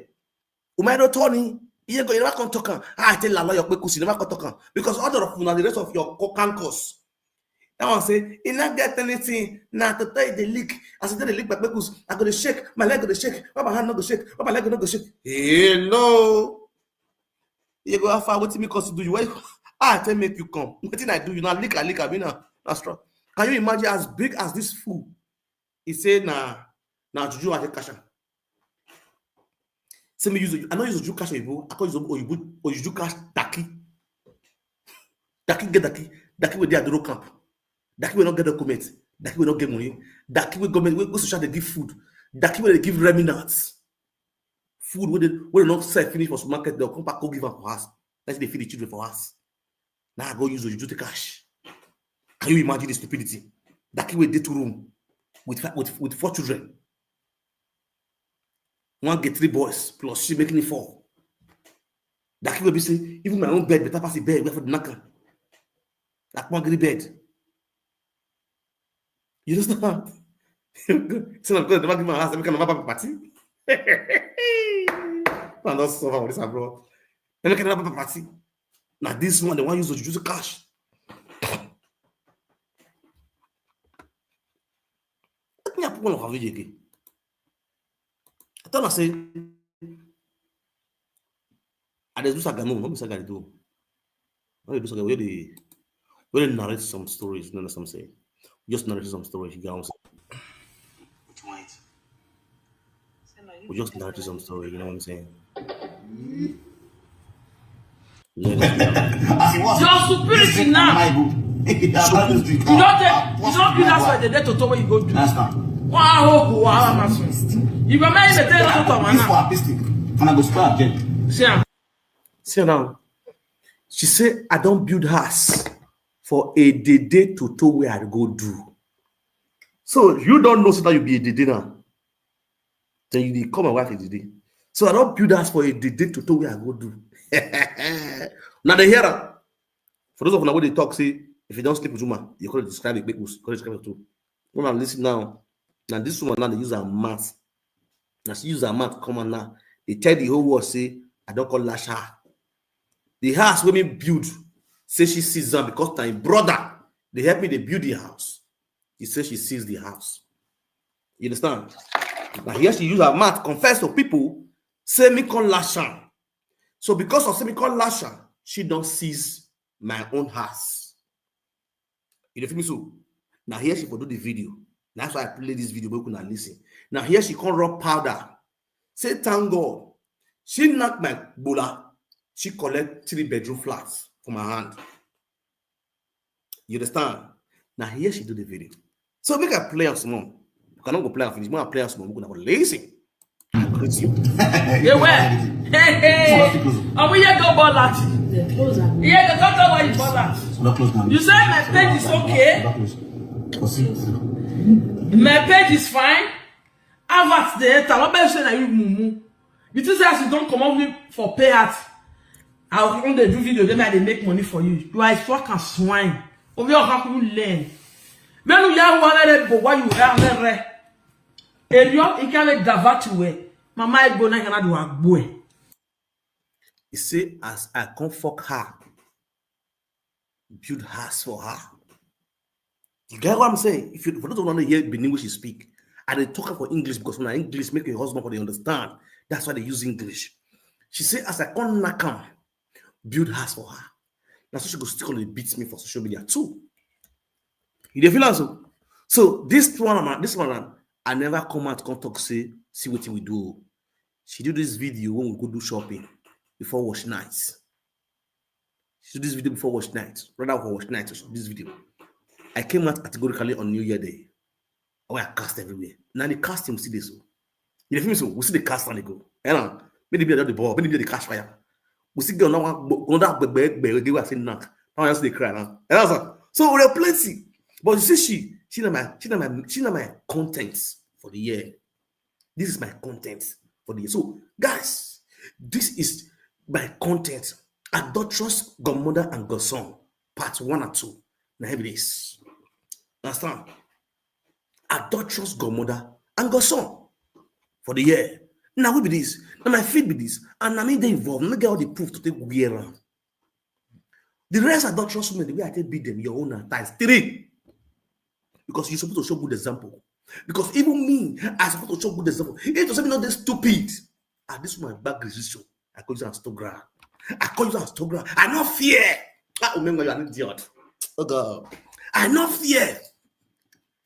Am I not Tony? You go, you never come talk am. Ah, I tell lalo, your quick you never come talk am. Because all of una, the rest of your co- cancers. That one say, he not get anything. Now to tell you the leak. I said the leak, but because I go to shake, my leg go to shake, but my hand not go shake, but my leg not go shake. Hello. You go how far? What me cause to do you? Why? Ah, tell make you come. What did I do? You now lick, I lick, I mean, now strong. Can you imagine as big as this fool? He said, nah, nah, juju, I take cash am. Say me use, I no use juju cash oyibo. I call use oyibo, oyibo cash daki. Daki get daki, daki wey dey Aduro camp. Daki wey no get document. Daki wey no get money. Daki wey government, wey, wey social dey give food. Daki wey dey give remnants. Food wey dey, wey dey not sell finish for supermarket, they'll come back, go give am for house. Let's dey feed the children for house. Now I go use ojuju take cash. Can you imagine the stupidity? Daki wey dey two room with fi- with with four children. One get three boys plus she making it four. Daki wey be say even my own bed better pass the bed wey for the naka. Like one green bed. You understand? So I'm gonna never give my house, I can never buy party. I don't suffer with this abroad. I can never buy party. Now this one, they want use to use cash. Let me put one of our video again. I tell her say, I dey do saga, no, no be saga I dey do. When they do saga, where they, where they narrate some stories, you know what I'm saying? Just narrate some stories, you get what I'm saying? Which one? We just narrate some story, you know what I'm saying? Let us know. As it was. Your superiority now. My boo. That is the You don't take, you don't do that for the day to tell you go do. Understand? Wow, wow, wow, wow. You remember you tell us what This for man. artistic. And I go start again. See am. See now. She say, I don't build house for a day day to to where I go do. So you don't know so that you be a day day now. Then you dey call my wife a day day. So I don't build house for a day day to to where I go do. Now they hear am. For those of you wey dey talk, say if you don't sleep with woman, you call it describe it, make us call it describe it too. When I listen now, now this woman now they use her mouth. Now she use her mouth come on now. They tell the whole world say I don't call lash her. The house wey me build, say she sees them because my brother they help me they build the house. He say she sees the house. You understand? Now here she use her mouth confess to people, say me call lash her. So because of say me call lash her, she don't seize my own house. You dey feel me so? Now here she for do the video. That's why I play this video, but you could not listen. Now here she come rub powder. Say thank God. She knock my bola. She collect three bedroom flats for my hand. You understand? Now here she do the video. So make I play am small. You cannot go play am finish. Make I play am small. We could not listen. I greet you. Hey, where? Hey, hey. Are we here go ball at? The clothes are Yeah, the doctor why you ball at. Not close now. You say my page is okay? Not close. Proceed. My page is fine. Avert the enter. What better say that you mumu? You think say as you don't come up with for pay at? I want to do video, then I dey make money for you. You are a fucking swine. Over your hack you learn. When you are one of the why you are there. Elio, you can't divert you way. Mama, I go now, you cannot do a boy. He say, as I come fuck her, build house for her. You get what I'm saying? If you for those who don't hear Benin which you speak, I dey talk for English because when I English make your husband for they understand. That's why they use English. She say, as I come knock am, build house for her. That's why she go still dey beat me for social media too. You dey feel am so? So this one, man, this one, man, I never come out come talk say, see what we do. She do this video when we go do shopping before wash night. She do this video before wash night. Rather for wash night or so, this video. I came out categorically on New Year Day. Oh, I cast everywhere. Now the casting we see this. So. You feel me? So we see the cast and they go. And uh, maybe be the ball, maybe be the cash fire. We see girl now one another big big big give us a knock. Now I just they cry now. And that's so we are plenty. But you see she, she not my she not my she not my content for the year. This is my content for the year. So guys, this is my content. Adulterous godmother and godson, part one and two. Now here it is. Understand? Adulterous godmother and godson for the year. Now we be this. Now my feet be this. And I mean they involved. Let me get all the proof to take wear around. The rest adulterous women, the way I take beat them, your own are times three. Because you're supposed to show good example. Because even me, I'm supposed to show good example. It doesn't mean not this stupid. And this my back decision. I call you on Instagram. I call you on Instagram. I not fear. Ah, remember you are an idiot. Oh God. I not fear.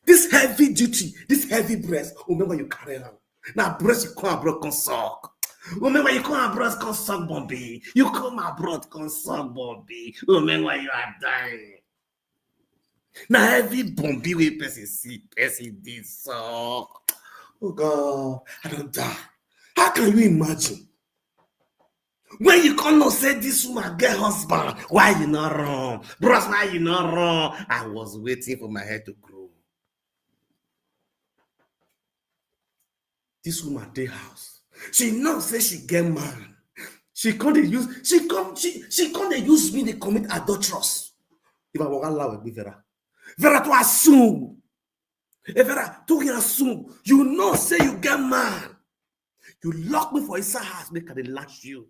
This heavy duty, this heavy breast, remember you carry on. Now breast you come abroad, come suck. Remember you come abroad, come suck, Bombi. You come abroad, come suck, Bombi. Remember you are dying. Now every Bombi way person see, person this suck. Oh God, I don't die. How can you imagine? When you come know say this woman get husband, why you not run? Bros, why you not run? I was waiting for my head to grow. This woman dey house. She know say she get man. She come dey use she come she she come dey use me dey commit adulterous. If I walk out loud with Vera, Vera to assume. If Vera to hear assume, you know say you get man. You lock me for inside house, make I dey lash you.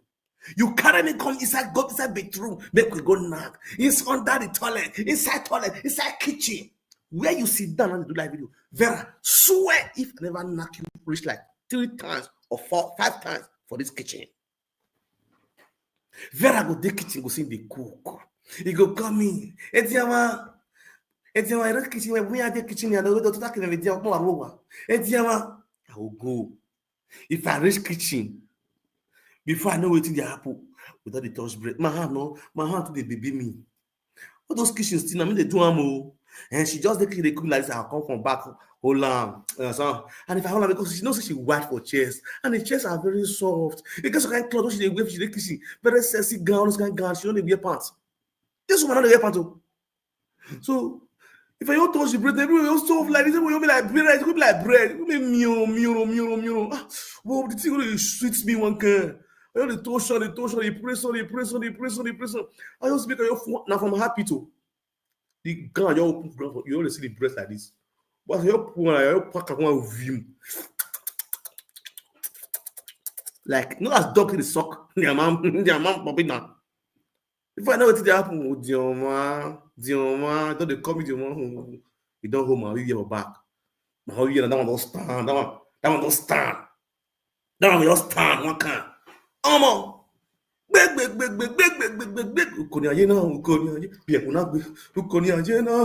You carry me come inside, go inside bedroom, make we go knack. It's under the toilet, inside toilet, inside kitchen. Where you sit down and do live video. Vera, swear if I never knock you reach like three times or four, five times for this kitchen. Vera go dey kitchen, go see the cook. He go come in. Etiama, Etiama, I reach kitchen, when I dey kitchen, I don't talk in the day, Etiama, I will go. If I reach kitchen, before I know wetin dey happen, we don dey touch bread. My hand, no, my hand too dey baby me. All those kitchen thing, I mean, they do am o. And she just dey kitchen, dey cook like this, I come from back, hold am, you understand? And if I hold am, because she know say she white for chest, and the chest are very soft. E get some kind cloth wey she dey wear, she dey kitchen, very sexy gown, all those kind gown, she no dey wear pants. This woman no dey wear pants o. So if I don't touch the bread, everywhere will soft like this, everywhere will be like bread, it will be like bread, it will be miro, miro, miro, miro. Ah, well, the thing really sweets me one kind. I just dey touch on, dey touch on, dey press on, dey press on, dey press on, dey press on. I just make a, now from happy to the gun, you open ground, you only see the breast like this. But you put one, you pack up one view. Like, no, as dog dey suck. Their mom, their mom, Bobby now. If I know what dey happen, oh, Dioma, Dioma, don't they call me Dioma? Oh, you don't hold my ear back. My ear, that one don't stand. That one, that one don't stand. That one just stand one kind. Omo. Gbegbegbegbegbegbegbegbe. Ukoni ayé náà, ukoni ayé. Bí ẹ̀kún náà gbé. Ukoni ayé náà.